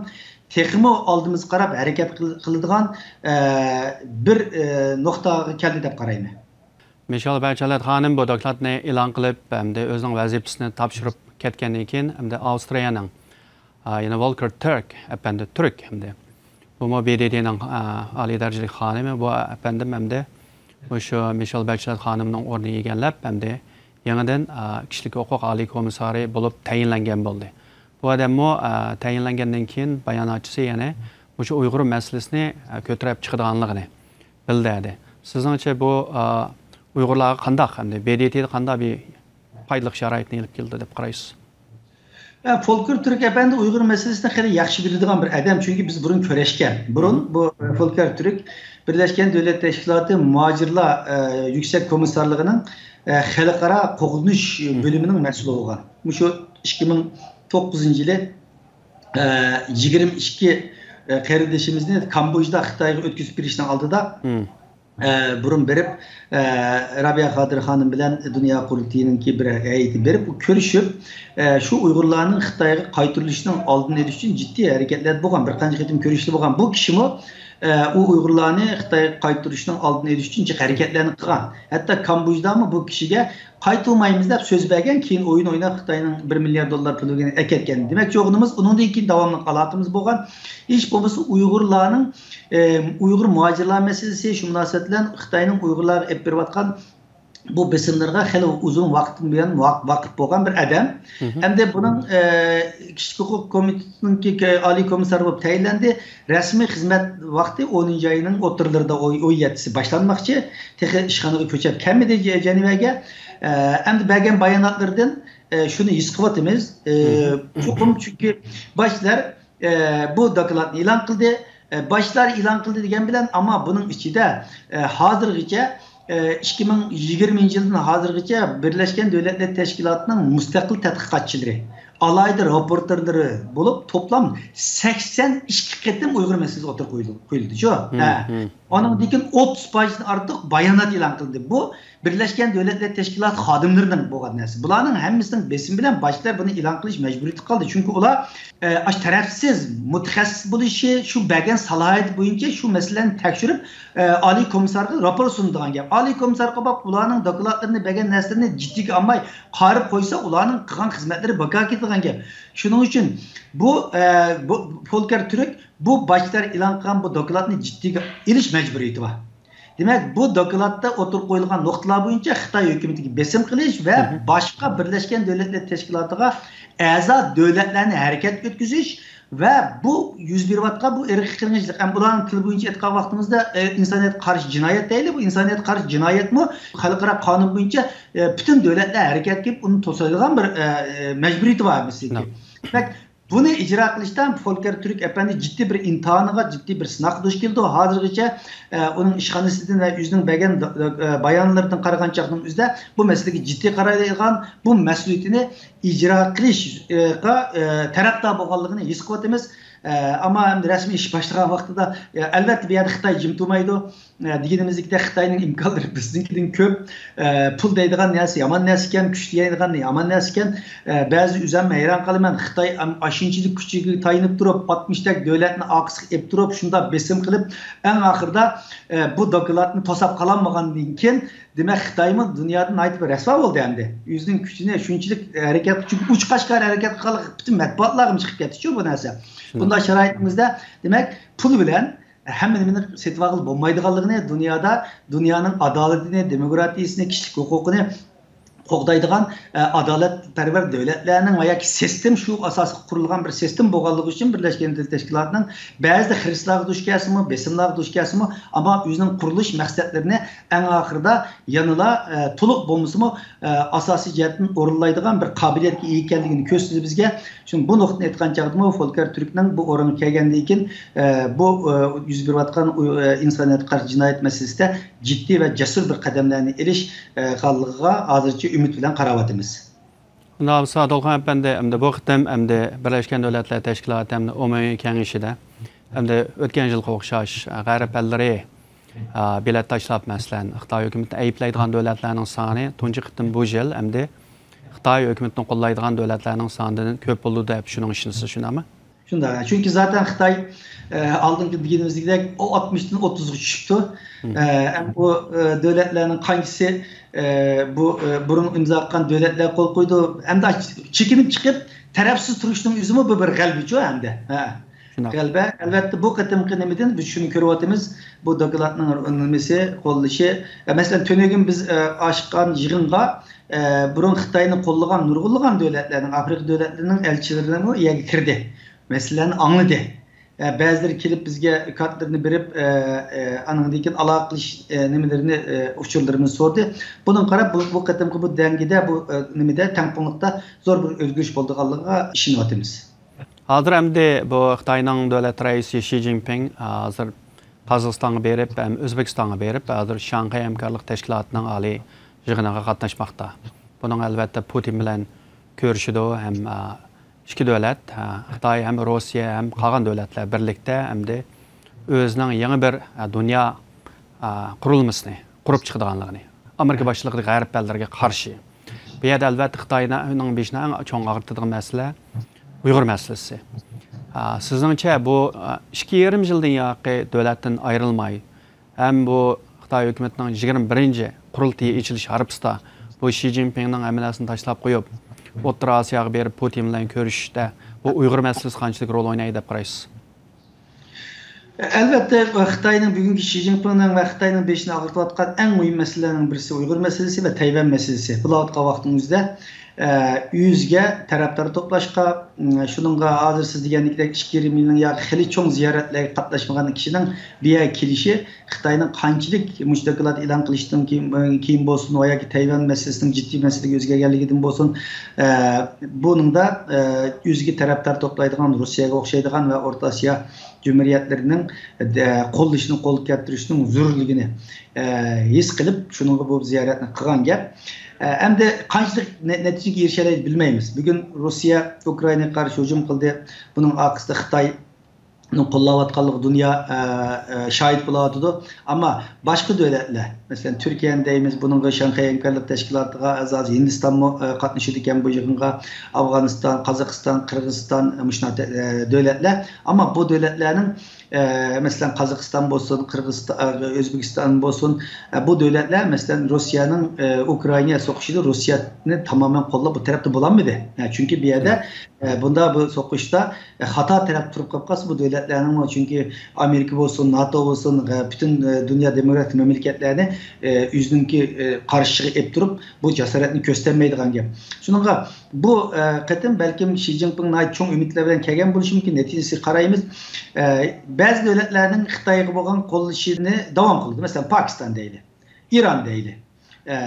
تېخىمۇ ئالدىمىزغا قاراپ ھەرىكەت قىل-، قىلىدىغان، ئە، بىر، ئە، نۇقتىغا كەلدى دەپ قارايمەن. مىشېل باچېلېت خانىم بۇ دوكلاتنى ئېلان قىلىپ، ئەمدى ئۆزىنىڭ ۋەزىپىسىنى تاپشۇرۇپ كەتكەندىن كېيىن، ئەمدى ئاۋسترىيەنىڭ، ئا، يەنە ۋولكېر تۈرك، ئەپەندى تۈرك ئەمدى. بۇمۇ ب د ت نىڭ، ئا، ئالىي دەرىجىلىك خانىمى. بۇ ئەپەندىم ئەمدى مۇشۇ مىشېل باچېلېت خانىمنىڭ ئورنىنى ئىگىلەپ، ئەمدى يېڭىدىن، ئا، كىشىلىك ھوقۇق ئالىي كومىسسارى بولۇپ تەيىنلەنگەن بولدى. بۇ ئادەممۇ، ئا، تەيىنلەنگەندىن كېيىن باياناتچىسى يەنە مۇشۇ ئۇيغۇر مەسىلىسىنى، ئا، كۆتۈرۈپ چىقىدىغانلىقىنى بىلدۈردى. سىزنىڭچە بۇ، ئا، ئۇيغۇرلارغا قانداق، ئەمدى ب د ت قانداق بىر پايدىلىق شارائىتنى ئېلىپ كېلىدۇ دەپ قارايسىز؟ ئە، فولكېر تۈرك ئەپەندى ئۇيغۇر مەسىلىسىنى خېلى ياخشى بىلىدىغان بىر ئادەم، چۈنكى بىز بۇرۇن كۆرۈشكەن. بۇرۇن بۇ، ئە، فولكېر تۈرك بىرلەشكەن دۆلەتلەر تەشكىلاتى مۇھاجىرلار، ئە، يۈكسەك كومىسسارلىقىنىڭ، ئە، خەلقئارا قوغدىنىش بۆلۈمىنىڭ مەسئۇلى بولغان. مۇشۇ ئىككى مىڭ توققۇزىنچى يىلى، ئە، يىگىرمە ئىككى، ئە، قېرىندىشىمىزنى كامبودژىدا خىتايغا ئۆتكۈزۈپ بېرىشنىڭ ئالدىدا، ئە، بۇرۇن بېرىپ، ئە، رابىيە قادىر خانىم بىلەن دۇنيا قۇرۇلتىيىنىڭكى بىر ھەيئىتى بېرىپ، كۆرۈشۈپ، ئە، شۇ ئۇيغۇرلارنىڭ خىتايغا قايتۇرۇلۇشىنىڭ ئالدىنى ئېلىش ئۈچۈن جىددىي ھەرىكەتلەردە بولغان، بىر قانچە قېتىم كۆرۈشۈشتە بولغان. بۇ كىشىمۇ، ئە، ئۇ ئۇيغۇرلارنى خىتايغا قايتۇرۇشنىڭ ئالدىنى ئېلىش ئۈچۈن جىق ھەرىكەتلەرنى قىلغان. ھەتتا كامبودژدامۇ بۇ كىشىگە قايتۇرمايمىز دەپ سۆز بەرگەن، كېيىن ئويۇن ئويناپ خىتاينىڭ بىر مىليارد دوللار پۇلىنى ئەكەتكەن. دېمەكچى بولغىنىمىز، ئۇنىڭدىن كېيىن داۋاملىق ئالاقىمىز بولغان. ھېچ بولمىسا ئۇيغۇرلارنىڭ، ئە، ئۇيغۇر مۇھاجىرلار مەسىلىسى، شۇ مۇناسىۋەت بىلەن خىتاينىڭ ئۇيغۇرلارغا ئېلىپ بېرىۋاتقان بۇ بېسىملىرىغا خېلى ئۇزۇن ۋاقىتتىن بۇيان ۋاق-، ۋاقىپ بولغان بىر ئادەم. مم. ئەمدى بۇنىڭ، ئە، كىشىلىك ھوقۇق كومىتېتىنىڭكى ئالىي كومىسسارى بولۇپ تەيىنلەندى. رەسمىي خىزمەت ۋاقتى ئونىنچى ئاينىڭ ئوتتۇرىلىرىدا، ئون-، ئون يەتتىسى باشلانماقچى. تېخى ئىشخانىغا كۆچۈپ كەلمىدى جە-، جەنىۋەگە. ئە، ئەمدى بەرگەن باياناتلىرىدىن، ئە، شۇنى ھېس قىلىۋاتىمىز. ئە، مم. چوقۇم، چۈنكى باشلار ئە، بۇ دوكلاتنى ئېلان قىلدى. ئە، باشلار ئېلان قىلدى دېگەن بىلەن، ئەمما بۇنىڭ ئىچىدە، ئە، ھازىرغىچە، ئە، ئىككى مىڭ يىگىرمىنچى يىلدىن ھازىرغىچە بىرلەشكەن دۆلەتلەر تەشكىلاتىنىڭ مۇستەقىل تەتقىقاتچىلىرى، ئالاھىدە راپورتېرلىرى بولۇپ، توپلام سەكسەن ئىككى قېتىم ئۇيغۇر مەسىلىسى ئوتتۇرىغا قويۇلدى، قويۇلدى، شۇ. ھە. مم. ئانىڭدىن كېيىن ئوتتۇز پايدىن ئارتۇق بايانات ئېلان قىلدى. بۇ بىرلەشكەن دۆلەتلەر تەشكىلاتى خادىملىرىنىڭ بولغان نەرسە. بۇلارنىڭ ھەممىسىنىڭ بېسىمى بىلەن باشلار بۇنى ئېلان قىلىش مەجبۇرىيىتىگە قالدى. چۈنكى ئۇلار، ئە، ئاشۇ تەرەپسىز مۇتەخەسسىس بولۇشى، شۇ بەرگەن سالاھىيىتى بويىچە شۇ مەسىلىلەرنى تەكشۈرۈپ، ئە، ئالىي كومىسسارغا راپور سۇنىدىغان گەپ. ئالىي كومىسسار قوپاپ ئۇلارنىڭ دوكلاتلىرىنى، بەرگەن نەرسىلىرىنى جىددىيگە ئالماي قايرىپ قويسا، ئۇلارنىڭ قىلغان خىزمەتلىرى بىكارغا كېتىدىغان گەپ. شۇنىڭ ئۈچۈن بۇ، ئە، بۇ فولكېر تۈرك بۇ باشلار ئېلان قىلغان بۇ دوكلاتنى جىددىيگە ئېلىش مەجبۇرىيىتى بار. دېمەك، بۇ دوكلاتتا ئوتتۇرىغا قويۇلغان نۇقتىلار بويىچە خىتاي ھۆكۈمىتىگە بېسىم قىلىش ۋە مم. باشقا بىرلەشكەن دۆلەتلەر تەشكىلاتىغا ئەزا دۆلەتلەرنى ھەرىكەتكە ئۆتكۈزۈش ۋە بۇ يۈز بېرىۋاتقان بۇ ئىرقىي قىرغىنچىلىق، ئەمما ئۇلارنىڭ تىلى بويىچە ئېيتقان ۋاقتىمىزدا، ئە، ئىنسانىيەتكە قارشى جىنايەت دەيلى، بۇ ئىنسانىيەتكە قارشى جىنايەتمۇ خەلقئارا قانۇن بويىچە، ئە، پۈتۈن دۆلەتلەر ھەرىكەتكە كېلىپ ئۇنى توسايدىغان بىر، ئە، ئە، مەجبۇرىيىتى بار ھەممىسىنىڭكى. دېمەك، بۇنى ئىجرا قىلىشتا فولكېر تۈرك ئەپەندى جىددىي بىر ئىمتىھانغا، جىددىي بىر سىناققا دۇچ كېلىدۇ. ھازىرغىچە، ئە، ئۇنىڭ ئىشخانىسىدىن ۋە ئۆزىنىڭ بەرگەن، ئە، بايانلىرىدىن قارىغان چاغنىڭ ئۆزىدە بۇ مەسىلىگە جىددىي قارايدىغان، بۇ مەسئۇلىيىتىنى ئىجرا قىلىشقا، ئە، تەرەپدار بولغانلىقىنى ھېس قىلىۋاتىمىز. ئە، ئەمما ئەمدى رەسمىي ئىش باشلىغان ۋاقتىدا، ئە، ئەلۋەتتە، بۇ يەردە خىتاي جىم تۇرمايدۇ. ئە، دېگىنىمىزدەك خىتاينىڭ ئىمكانلىرى بىزنىڭكىدىن كۆپ. ئە، پۇل دەيدىغان نەرسە يامان نەرسىكەن، كۈچ دېيەلىگەن يامان نەرسىكەن. ئە، بەزى ئۆزۈم ھەيران قالىمەن، خىتاي ئەم-، ئاشۇنچىلىك كۈچىگە تايىنىپ تۇرۇپ، ئاتمىشتەك دۆلەتنى ئارقىسىغا ئېلىپ تۇرۇپ، شۇنداق بېسىم قىلىپ، ئەڭ ئاخىرىدا، ئە، بۇ دوكلاتنى توساپ قالالمىغاندىن كېيىن، دېمەك، خىتايمۇ دۇنيادىن ناھايىتى بىر رەسۋا بولدى ئەمدى. ئۆزىنىڭ كۈچىنى شۇنچىلىك ھەرىكەت، چۈنكى ئۇچقاچقار ھەرىكەت قىلغانلىقى پۈتۈن مەتبۇئاتلارغىمۇ چىقىپ كەتتىچۇ بۇ نەرسە. شۇنداق. بۇنداق شارائىتىمىزدا، دېمەك، پۇل بىلەن ھەممە نېمىنى سېتىۋالغىلى بولمايدىغانلىقىنى، دۇنيادا، دۇنيانىڭ ئادالىتىنى، دېموكراتىيىسىنى، كىشىلىك ھوقۇقىنى قوغدايدىغان، ئە، ئادالەتپەرۋەر دۆلەتلەرنىڭ ۋە ياكى سىستېم شۇ ئاساسىغا قۇرۇلغان بىر سىستېم بولغانلىقى ئۈچۈن بىرلەشكەن دۆلەتلەر تەشكىلاتىنىڭ بەزىدە خىرىسلارغا دۇچ كەلسىمۇ، بېسىملارغا دۇچ كەلسىمۇ، ئەمما ئۆزىنىڭ قۇرۇلۇش مەقسەتلىرىنى ئەڭ ئاخىرىدا يەنىلا، ئە، تولۇق بولمىسىمۇ، ئە، ئاساسىي جەھەتتىن ئورۇنلايدىغان بىر قابىلىيەتكە ئىگە ئىكەنلىكىنى كۆرسىتىدۇ بىزگە. شۇڭا بۇ نۇقتىنى ئېيتقان چاغدىمۇ، فولكېر تۈركنىڭ بۇ ئورۇنغا كەلگەندىن كېيىن، ئە، بۇ، ئە، يۈز بېرىۋاتقان، ئۇ، ئە، ئىنسانىيەتكە قارشى جىنايەت مەسىلىسىدە جىددىي ۋە جەسۇر بىر قەدەملەرنى ئېلىش، ئە، غانلىقىغا ھازىرچە ئۈمىد بىلەن قاراۋاتىمىز. ئۇنداق بولسا، دولقۇن ئەپەندى، ئەمدى بۇ قېتىم ئەمدى بىرلەشكەن دۆلەتلەر تەشكىلاتى ئەمدى ئومۇمىي كېڭىشىدە ئەمدى ئۆتكەن يىلغا ئوخشاش غەرب ئەللىرى ئا، بېلەت تاشلاپ، مەسىلەن، خىتاي ھۆكۈمىتىنى ئەيىبلەيدىغان دۆلەتلەرنىڭ سانى تۇنجى قېتىم بۇ يىل ئەمدى خىتاي ھۆكۈمىتىنى قوللايدىغان دۆلەتلەرنىڭ سانىدىن كۆپ بولىدۇ دەپ شۇنىڭ ئىشىنىسىز، شۇنداقمۇ؟ شۇنداق. چۈنكى زاتەن خىتاي، ئە، ئالدىنقى دېگىنىمىزدەك، ئۇ ئاتمىشتىن ئوتتۇزغا چۈشۈپتۇ. ئە، ھەم بۇ، ئە، دۆلەتلەرنىڭ قانچىسى، ئە، بۇ، ئە، بۇرۇن ئىمزا قىلغان دۆلەتلەر قول قويدى. ئەمدى چېكىنىپ چىقىپ، تەرەپسىز تۇرۇشنىڭ ئۆزىمۇ بۇ بىر غەلىبىچۇ ئەمدى. ھە. شۇنداق. غەلىبە. ئەلۋەتتە، بۇ قېتىمقى نېمىدىن بىز شۇنى كۆرۈۋاتىمىز. بۇ دوكلاتنىڭ نېمىسى، قوللىشى. ئە، مەسىلەن، تۈنۈگۈن بىز، ئە، ئاچقان يىغىنغا، ئە، بۇرۇن خىتاينى قوللىغان نۇرغۇنلىغان دۆلەتلەرنىڭ، ئافرىقا دۆلەتلىرىنىڭ ئەلچىلىرىمۇ يەرگە كىردى. مەسىلىنى ئاڭلىدى. ئە، بەزىلىرى كېلىپ بىزگە كارتلىرىنى بېرىپ، ئە، ئە، ئانىڭدىن كېيىن ئالاقە قىلىش، ئە، نېمىلىرىنى، ئە، ئۇچۇرلىرىمىزنى سورىدى. بۇنىڭغا قاراپ، بۇ، بۇ قېتىمقى بۇ دەڭگىدە، بۇ، ئە، نېمىدە، تەڭپۇڭلۇقتا زور بىر ئۆزگىرىش بولىدىغانلىقىغا ئىشىنىۋاتىمىز. ھازىر ئەمدى بۇ خىتاينىڭ دۆلەت رەئىسى شى جىنپىڭ، ھازىر قازاقىستانغا بېرىپ، ھەم ئۆزبېكىستانغا بېرىپ، ھازىر شاڭخەي ھەمكارلىق تەشكىلاتىنىڭ ئالىي يىغىنىغا قاتناشماقتا. بۇنىڭ ئەلۋەتتە پۇتىن بىلەن كۆرۈشىدۇ ھەم، ئا، ئىككى دۆلەت، ئا، خىتاي ھەم روسىيە ھەم قالغان دۆلەتلەر بىرلىكتە ئەمدى ئۆزىنىڭ يېڭى بىر، ئا، دۇنيا، ئا، قۇرۇلمىسىنى قۇرۇپ چىقىدىغانلىقىنى، ئامېرىكا باشچىلىقىدىكى غەرب ئەللىرىگە قارشى. بۇ يەردە ئەلۋەتتە خىتاينىڭ بېشىنى ئەڭ چوڭ ئاغرىتىدىغان مەسىلە ئۇيغۇر مەسىلىسى. ئا، سىزنىڭچە بۇ، ئا، ئىككى يېرىم يىلدىن ياقى دۆلەتتىن ئايرىلماي، ھەم بۇ خىتاي ھۆكۈمىتىنىڭ يىگىرمە بىرىنچى قۇرۇلتىيى ئېچىلىش ھارپىسىدا بۇ شى جىنپىڭنىڭ ھەممە نەرسىنى تاشلاپ قويۇپ، ئوتتۇرا ئاسىياغا بېرىپ پۇتىن بىلەن كۆرۈشۈشتە بۇ ئۇيغۇر مەسىلىسى قانچىلىك رول ئوينايدۇ دەپ قارايسىز؟ ئەلۋەتتە، خىتاينىڭ بۈگۈنكى شى جىنپىڭنىڭ ۋە خىتاينىڭ بېشىنى ئاغرىتىۋاتقان ئەڭ مۇھىم مەسىلىلەرنىڭ بىرسى ئۇيغۇر مەسىلىسى ۋە تەيۋەن مەسىلىسى. بولۇۋاتقان ۋاقتىمىزدا، ئە، ئۆزىگە تەرەپدار توپلاشقا، ئىم، شۇنىڭغا ھازىر سىز دېگەندەك ئىككى يېرىم يىلنىڭ ياكى خېلى چوڭ زىيارەتلەرگە قاتناشمىغان كىشىنىڭ بۇ يەرگە كېلىشى خىتاينىڭ قانچىلىك مۇشۇ دوكلات ئېلان قىلىشتىن كېيىن، كېيىن بولسۇن، ۋە ياكى تەيۋەن مەسىلىسىنىڭ جىددىي مەسىلىگە ئۆزگەرگەنلىكىدىن بولسۇن، ئە، بۇنىڭدا، ئە، ئۆزىگە تەرەپدار توپلايدىغان روسىيەگە ئوخشايدىغان ۋە ئورتا ئاسىيا جۇمھۇرىيەتلىرىنىڭ، ئە، قوللىشىنى قولغا كەلتۈرۈشنىڭ زۆرۈرلۈكىنى، ئە، ھېس قىلىپ، شۇنىڭغا بۇ زىيارەتنى قىلغان گەپ. ئە، ئەمدى قانچىلىك نە-، نەتىجىگە ئېرىشەلەيدۇ بىلمەيمىز. بۈگۈن روسىيە ئۇكرائىناغا قارشى ھۇجۇم قىلدى. بۇنىڭ ئارقىسىدا خىتاي قوللاۋاتقانلىقىغا دۇنيا، ئە، ئە، شاھىت بولاۋاتىدۇ. ئەمما باشقا دۆلەتلەر، مەسىلەن، تۈركىيەنى دەيمىز، بۇنىڭغا شاڭخەي ھەمكارلىق تەشكىلاتىغا ئەزا ھىندىستانمۇ، ئە، قاتنىشىدىكەن بۇ يىغىنغا. ئافغانىستان، قازاقىستان، قىرغىزىستان، مۇشۇنداق، ئە، دۆلەتلەر. ئەمما بۇ دۆلەتلەرنىڭ، ئە، مەسىلەن، قازاقىستان بولسۇن، قىرغىزىستان، ئە، ئۆزبېكىستان بولسۇن، ئە، بۇ دۆلەتلەر، مەسىلەن، روسىيەنىڭ، ئە، ئۇكرائىناغا سوقۇشىدا روسىيەنى تامامەن قوللاپ بۇ تەرەپتە بولالمىدى. ئە، چۈنكى بۇ يەردە ئە، بۇندا بۇ سوقۇشتا، ئە، خاتا تەرەپ تۇرۇپ قاپ قالسا، بۇ دۆلەتلەرنىڭمۇ، چۈنكى ئامېرىكا بولسۇن، ناتو بولسۇن، ئە، پۈتۈن، ئە، دۇنيا دېموكراتىك مەملىكەتلەرنى، ئە، ئۆزىنىڭكى، ئە، قارشىسىغا ئېلىپ تۇرۇپ، بۇ جاسارەتنى كۆرسىتەلمەيدىغان گەپ. شۇنىڭغا بۇ، ئە، قېتىم بەلكىم شى جىنپىڭ ناھايىتى چوڭ ئۈمىدلەر بىلەن كەلگەن بولۇشى مۇمكىن، نەتىجىسىگە قارايمىز. ئە، بەزى دۆلەتلەرنىڭ خىتايغا بولغان قوللىشىنى داۋام قىلىدۇ. مەسىلەن، پاكىستان دەيلى. ئىران دەيلى. ئە،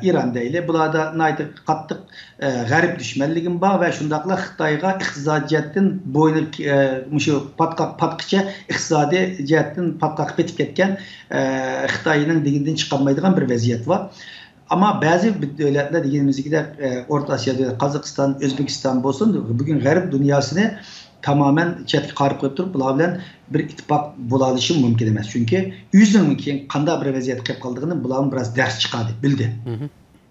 ئىران دەيلى. بۇلاردا ناھايىتى قاتتىق، ئە، غەرب دۈشمەنلىكىمۇ بار ۋە شۇنداقلا خىتايغا ئىقتىسادىي جەھەتتىن بوينى، ئە، مۇشۇ پاتقاق پاتقىچە ئىقتىسادىي جەھەتتىن پاتقاققا پېتىپ كەتكەن، ئە، خىتاينىڭ دېگىنىدىن چىقالمايدىغان بىر ۋەزىيەت بار. ئەمما بەزى دۆلەتلەر دېگىنىمىزدەك، ئە، ئورتا ئاسىيا دۆلەت، قازاقىستان، ئۆزبېكىستان بولسۇن، بۈگۈن غەرب دۇنياسىنى تامامەن چەتكە قايرىپ قويۇپ تۇرۇپ، بۇلار بىلەن بىر ئىتتىپاق بولالىشى مۇمكىن ئەمەس. چۈنكى ئۆزىنىڭ كېيىن قانداق بىر ۋەزىيەتكە كېلىپ قالىدىغىنى بۇلارمۇ بىراز دەرس چىقاردى، بىلدى.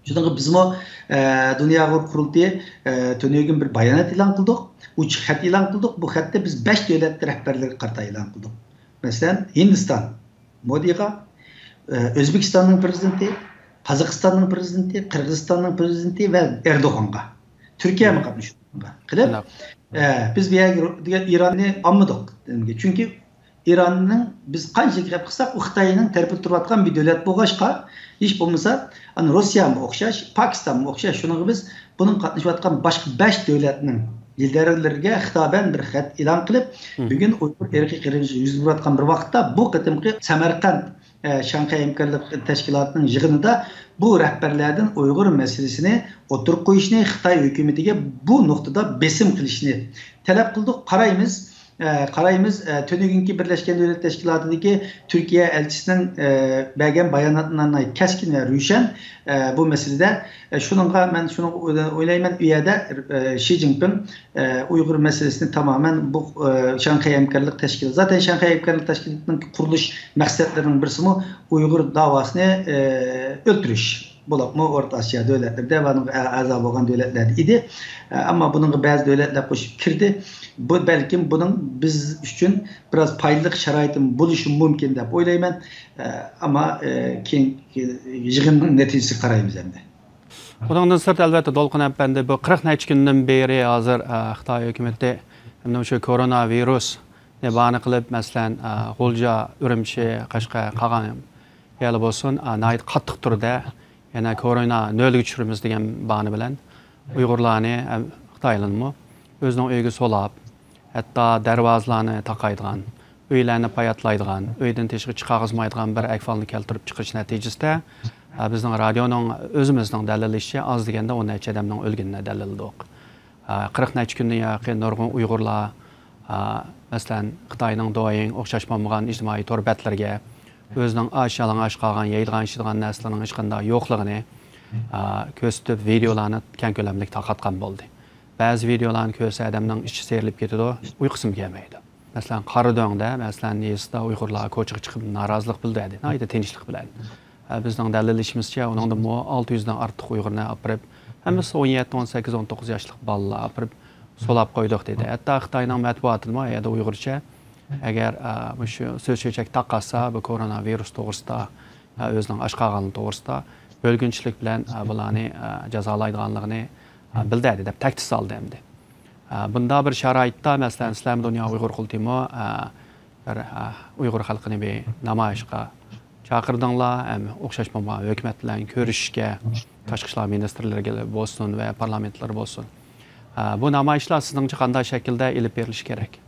شۇنىڭغا بىزمۇ، ئە، دۇنيا ئۇيغۇر قۇرۇلتىيى، ئە، تۈنۈگۈن بىر بايانات ئېلان قىلدۇق، ئوچۇق خەت ئېلان قىلدۇق. بۇ خەتتە بىز بەش دۆلەت رەھبەرلىرىگە قارىتا ئېلان قىلدۇق. مەسىلەن، ھىندىستان مودىغا، ئە، ئۆزبېكىستاننىڭ پىرېزىدېنتى، قازاقىستاننىڭ پىرېزىدېنتى، قىرغىزىستاننىڭ پىرېزىدېنتى ۋە ئەردوغانغا، تۈركىيەمۇ قاتنىشىدۇ بۇنىڭغا قىلىپ، ئە، بىز بۇ يەرگە دېگەن ئىراننى ئالمىدۇق. چۈنكى ئىراننىڭ بىز قانچىلىك گەپ قىلساق، ئۇ خىتاينىڭ تەرىپىدە تۇرۇۋاتقان بىر دۆلەت بولغاچقا، ھېچ بولمىسا، ئەنە، روسىيەمۇ ئوخشاش، پاكىستانمۇ ئوخشاش. شۇنىڭغا بىز بۇنىڭ قاتنىشىۋاتقان باشقا بەش دۆلەتنىڭ لىدېرلىرىگە خىتابەن بىر خەت ئېلان قىلىپ، بۈگۈن ئۇيغۇر ئىرقىي قىرغىنچىلىقى يۈز بېرىۋاتقان بىر ۋاقىتتا، بۇ قېتىمقى سەمەرقەنت، ئە، شاڭخەي ھەمكارلىق تەشكىلاتىنىڭ يىغىنىدا بۇ رەھبەرلەردىن ئۇيغۇر مەسىلىسىنى ئوتتۇرىغا قويۇشنى، خىتاي ھۆكۈمىتىگە بۇ نۇقتىدا بېسىم قىلىشنى تەلەپ قىلدۇق. قارايمىز، ئە، قارايمىز، ئە، تۈنۈگۈنكى بىرلەشكەن دۆلەتلەر تەشكىلاتىدىكى تۈركىيە ئەلچىسىنىڭ، ئە، بەرگەن باياناتلىرى ناھايىتى كەسكىن ۋە روشەن، ئە، بۇ مەسىلىدە. ئە، شۇنىڭغا مەن شۇنى ئويلايمەن، ئۇ يەردە، ئە، شى جىنپىڭ، ئە، ئۇيغۇر مەسىلىسىنى تامامەن بۇ، ئە، شاڭخەي ھەمكارلىق تەشكىلاتى، زاتەن شاڭخەي ھەمكارلىق تەشكىلاتىنىڭ قۇرۇلۇش مەقسەتلىرىنىڭ بىرسىمۇ ئۇيغۇر داۋاسىنى، ئە، ئۆلتۈرۈش. بولۇپمۇ ئورتا ئاسىيا دۆلەتلىرىدە ۋە ئۇنىڭغا ئە-، ئەزا بولغان دۆلەتلەردە ئىدى. ئە، ئەمما بۇنىڭغا بەزى دۆلەتلەر قوشۇپ كىردى. بۇ، بەلكىم بۇنىڭ بىز ئۈچۈن بىراز پايدىلىق شارائىتىم بولۇشى مۇمكىن دەپ ئويلايمەن. ئە، ئەمما، ئە، كېيىنكى يىغىننىڭ نەتىجىسىگە قارايمىز ئەمدى. بۇنىڭدىن سىرت، ئەلۋەتتە، دولقۇن ئەپەندى، بۇ قىرىق نەچچە كۈندىن بېرى ھازىر، ئە، خىتاي ھۆكۈمىتى ھەمدە شۇ كورونا ۋىرۇسنى باھانە قىلىپ، مەسىلەن، ئە، غۇلجا، ئۈرۈمچى، قەشقەر، قالغان يەرلەر بولسۇن، ئە، ناھايىتى قاتتىق تۈردە يەنە كورونا نۆلگە چۈشۈرىمىز دېگەن باھانە بىلەن ئۇيغۇرلارنى، ئە، خىتايلارنىمۇ ئۆزىنىڭ ئۆيىگە سولاپ، ھەتتا دەرۋازىلارنى تاقايدىغان، ئۆيلەرنى پاياتلايدىغان، ئۆيدىن تېشىغا چىقارغۇزمايدىغان بىر ئەھۋالنى كەلتۈرۈپ چىقىرىش نەتىجىسىدە، ئە، بىزنىڭ رادىيونىڭ ئۆزىمىزنىڭ دەلىللىشىچە ئاز دېگەندە ئون نەچچە ئادەمنىڭ ئۆلگىنىنى دەلىللىدۇق. ئە، قىرىق نەچچە كۈندىن ياقى نۇرغۇن ئۇيغۇرلار، ئە، مەسىلەن، خىتاينىڭ دويىڭ ئوخشاش بولمىغان ئىجتىمائىي تور بەتلىرىگە ئۆزىنىڭ ئاچ يالىڭاچ قالغان يەيدىغان ئىچىدىغان نەرسىلىرىنىڭ ھېچقانداق يوقلۇقىنى، ئە، كۆرسىتىپ، ۋىدېئولارنى كەڭ كۆلەملىك تارقاتقان بولدى. بەزى ۋىدېئولارنى كۆرسە ئادەمنىڭ ئىچى سىيرىلىپ كېتىدۇ، ئۇيقۇسىمۇ كەلمەيدۇ. مەسىلەن، قارادۆڭدە، مەسىلەن، يېزىدا ئۇيغۇرلار كوچىغا چىقىپ نارازىلىق بىلدۈردى، ناھايىتى تىنچلىق بىلەن. ئە، بىزنىڭ دەلىللىشىمىزچە، ئۇنىڭدىمۇ ئالتە يۈزدىن ئارتۇق ئۇيغۇرنى ئاپىرىپ، ھەممىسى ئون يەتتە، ئون سەككىز، ئون توققۇز ياشلىق بالىلار ئاپىرىپ سولاپ قويدۇق دېدى. ھەتتا خىتاينىڭ مەتبۇئاتىدىمۇ ئۇ يەردە ئۇيغۇرچە، ئەگەر، ئە، مۇشۇ سۆز چۆچەك تارقاتسا، بۇ كورونا ۋىرۇس توغرىسىدا، ئە، ئۆزىنىڭ ئاشقاغانلىقى توغرىسىدا بۆلگۈنچىلىك بىلەن، ئە، بۇلارنى، ئە، جازالايدىغانلىقىنى، ئە، بىلدۈردى دەپ تەھدىت سالدى ئەمدى. ئە، بۇنداق بىر شارائىتتا، مەسىلەن، سىلەرمۇ دۇنيا ئۇيغۇر قۇرۇلتىيىمۇ، ئە، بىر، ئە، ئۇيغۇر خەلقىنى بىر نامايىشقا چاقىردىڭلار، ھەم ئوخشاش بولمىغان ھۆكۈمەت بىلەن كۆرۈشۈشكە، تاشقى ئىشلار مىنىستىرلىرىگە بولسۇن ۋە پارلامېنتلىرى بولسۇن. ئە، بۇ نامايىشلار سىزنىڭچە قانداق شەكىلدە ئېلىپ بېرىلىشى كېرەك؟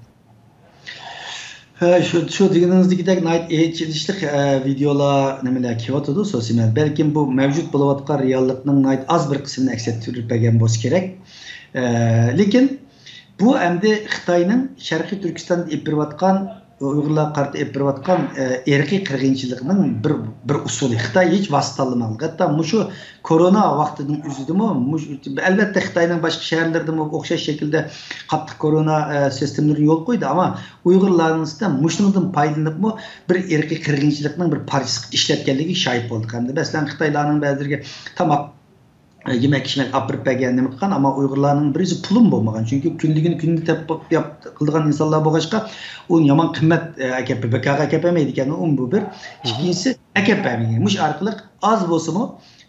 ھە، شۇ، شۇ دېگىنىڭىزدىكىدەك ناھايىتى ئېچىنىشلىق، ئە، ۋىدېئولار، نېمىلەر كېلىۋاتىدۇ، سوسىمەن. بەلكىم بۇ مەۋجۇت بولۇۋاتقان رېئاللىقنىڭ ناھايىتى ئاز بىر قىسمىنى ئەكس ئەتتۈرۈپ بەرگەن بولسا كېرەك. ئە، لېكىن بۇ ئەمدى خىتاينىڭ شەرقىي تۈركىستاندا ئېلىپ بېرىۋاتقان، ئۇيغۇرلارغا قارىتا ئېلىپ بېرىۋاتقان، ئە، ئىرقىي قىرغىنچىلىقنىڭ بىر، بىر ئۇسۇلى. خىتاي ھېچ ۋاسىتە تاللىمىغانلىق. ھەتتا مۇشۇ كورونا ۋاقتىنىڭ ئۆزىدىمۇ، مۇش-، ئەلۋەتتە، خىتاينىڭ باشقا شەھەرلىرىدىمۇ ئوخشاش شەكىلدە قاتتىق كورونا، ئە، سىستېمىلىرىنى يولغا قويدى، ئەمما ئۇيغۇرلارنىڭ ئۈستىدە مۇشۇنىڭدىن پايدىلىنىپمۇ بىر ئىرقىي قىرغىنچىلىقنىڭ بىر پارچىسى قىلىپ ئىشلەتكەنلىكىگە شاھىت بولدۇق. ھەمدە مەسىلەن، خىتايلارنىڭ بەزىلىرىگە تاماق، ئە، يېمەك-ئىچمەك ئاپىرىپ بەرگەن، نېمە قىلغان، ئەمما ئۇيغۇرلارنىڭ بىرىسى پۇلىمۇ بولمىغان. چۈنكى كۈندىكىنى كۈندە تېپىپ ياپ-، قىلىدىغان ئىنسانلار بولغاچقا، ئۇنى يامان قىممەت، ئە، ئەكەپ، بىكارغا ئەكەپ بەرمەيدىكەن، ئۇمۇ بىر. ئىككىنچىسى، ئەكەپ بەرمىگەن. مۇشۇ ئارقىلىق ئاز بولسىمۇ،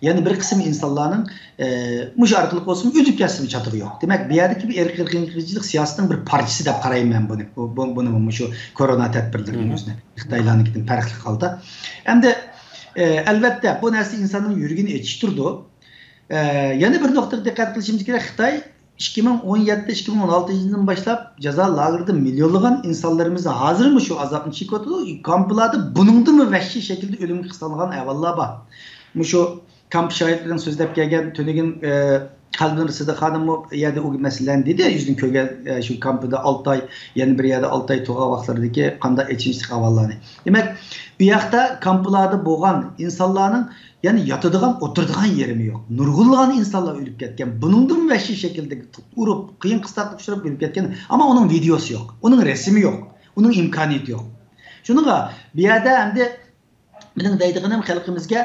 يەنە بىر قىسىم ئىنسانلارنىڭ، ئە، مۇشۇ ئارقىلىق بولسىمۇ ئۆتۈپ كەتسىمۇ چاتىقى يوق. دېمەك، بۇ يەردىكى بىر ئىرقىي قىرغىنچىلىق سىياسىتىنىڭ بىر پارچىسى دەپ قارايمەن مەن بۇنى. بۇ، بۇ، بۇنى مۇشۇ كورونا تەدبىرلىرىنىڭ ئۆزىنى خىتايلارنىڭكىدىن پەرقلىق ھالدا. ئەمدى، ئە، ئەلۋەتتە، بۇ نەرسە ئىنساننىڭ يۈرىكىنى ئېچىشتۇرىدۇ. ئە، يەنە بىر نۇقتىغا دىققەت قىلىشىمىز كېرەك. خىتاي ئىككى مىڭ ئون يەتتە، ئىككى مىڭ ئون ئالتىنچى يىلدىن باشلاپ جازا لاگېرىدا مىليونلىغان ئىنسانلىرىمىز ھازىرمۇ شۇ ئازابنى چېكىۋاتىدۇ. كامپلاردا بۇنىڭدىنمۇ ۋەھشىي شەكىلدە ئۆلۈمگە قىستالغان ئەھۋاللار بار. مۇشۇ كامپ شاھىتلىرىنىڭ سۆزلەپ كەلگەن تۈنۈگۈن، ئە، قەلبىنۇر سىدىق خانىممۇ يەردە ئۇ مەسىلىلەرنى دېدى، يۈزىدىن كۆرگەن، ئە، شۇ كامپىدا ئالتە ئاي، يەنە بىر يەردە ئالتە ئاي تۇرغان ۋاقىتلىرىدىكى قانداق ئېچىنىشلىق ئەھۋاللارنى. دېمەك، ئۇ ياقتا كامپلاردا بولغان ئىنسانلارنىڭ يەنى ياتىدىغان، ئولتۇرىدىغان يېرىمۇ يوق. نۇرغۇنلىغان ئىنسانلار ئۆلۈپ كەتكەن. بۇنىڭدىن ۋەھشىي شەكىلدە ئۇرۇپ، قىيىن قىستاقلىققا ئۇچراپ ئۆلۈپ كەتكەن. ئەمما ئۇنىڭ ۋىدېئوسى يوق، ئۇنىڭ رەسىمى يوق، ئۇنىڭ ئىمكانىيىتى يوق. شۇنىڭغا بۇ يەردە ئەمدى مېنىڭ دەيدىغىنىم خەلقىمىزگە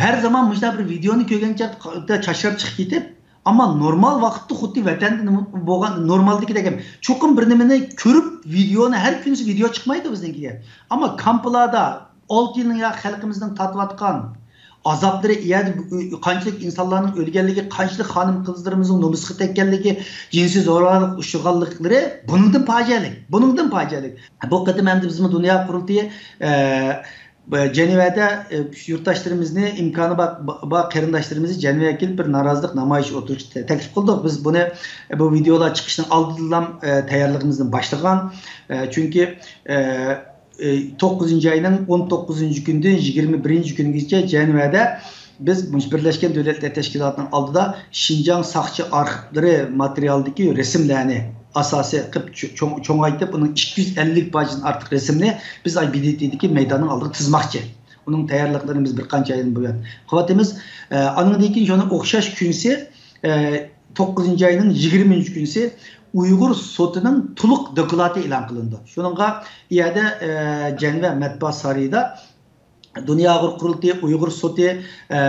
ھەر زامان مۇشۇنداق بىر ۋىدېئونى كۆرگەنچە چاچراپ چىقىپ كېتىپ، ئەمما نورمال ۋاقىتتا خۇددى ۋەتەندە نېمە بولغان نورمالدىكىدەك ئەمەس. چوقۇم بىر نېمىنى كۆرۈپ ۋىدېئونى، ھەر كۈنسى ۋىدېئو چىقمايدۇ بىزنىڭكىگە. ئەمما كامپلاردا ئالتە يىلنىڭ يا خەلقىمىزنىڭ تارتىۋاتقان ئازابلىرى، ئۇ يەردە قانچىلىك ئىنسانلارنىڭ ئۆلگەنلىكى، قانچىلىك خانىم-قىزلىرىمىزنىڭ نومۇسقا تەگكەنلىكى، جىنسىي زوراۋانلىققا ئۇچرىغانلىقلىرى بۇنىڭدىن پاجىئەلىك، بۇنىڭدىن پاجىئەلىك. بۇ قېتىم ئەمدى بىزمۇ دۇنيا قۇرۇلتىيى، ئە، جەنۋەدە، ئە، يۇرتداشلىرىمىزنى، ئىمكانى بار، بار قېرىنداشلىرىمىزنى جەنۋەگە كېلىپ بىر نارازىلىق نامايىشى ئولتۇرۇشىنى تەكلىپ قىلدۇق. بىز بۇنى، بۇ ۋىدېئولار چىقىشنىڭ ئالدىدىنلا، ئە، تەييارلىقىمىزنى باشلىغان. ئە، چۈنكى، ئە، ئە، توققۇزىنچى ئاينىڭ ئون توققۇزىنچى كۈنىدىن يىگىرمە بىرىنچى كۈنىگىچە جەنۋەدە بىز مۇشۇ بىرلەشكەن دۆلەتلەر تەشكىلاتىنىڭ ئالدىدا شىنجاڭ ساقچى ئارخىپلىرى ماتېرىيالىدىكى رەسىملەرنى، ئاساسىي قىلىپ چو-، چوڭ-، چوڭايتىپ، ئۇنىڭ ئىككى يۈز ئەللىك پارچىدىن ئارتۇق رەسىمنى بىز ئاي بى دى تىدىكى مەيداننىڭ ئالدىغا تىزماقچى. ئۇنىڭ تەييارلىقلىرىنى بىز بىر قانچە ئايدىن بۇيان قىلىۋاتىمىز. ئە، ئانىڭدىن كېيىن شۇنىڭ ئوخشاش كۈنسى، ئە، توققۇزىنچى ئاينىڭ يىگىرمىنچى كۈنسى ئۇيغۇر سوتىنىڭ تولۇق دوكلاتى ئېلان قىلىنىدۇ. شۇنىڭغا ئۇ يەردە، ئە، جەنۋە مەتبۇئات سارىيىدا دۇنيا ئۇيغۇر قۇرۇلتىيى، ئۇيغۇر سوتى، ئە،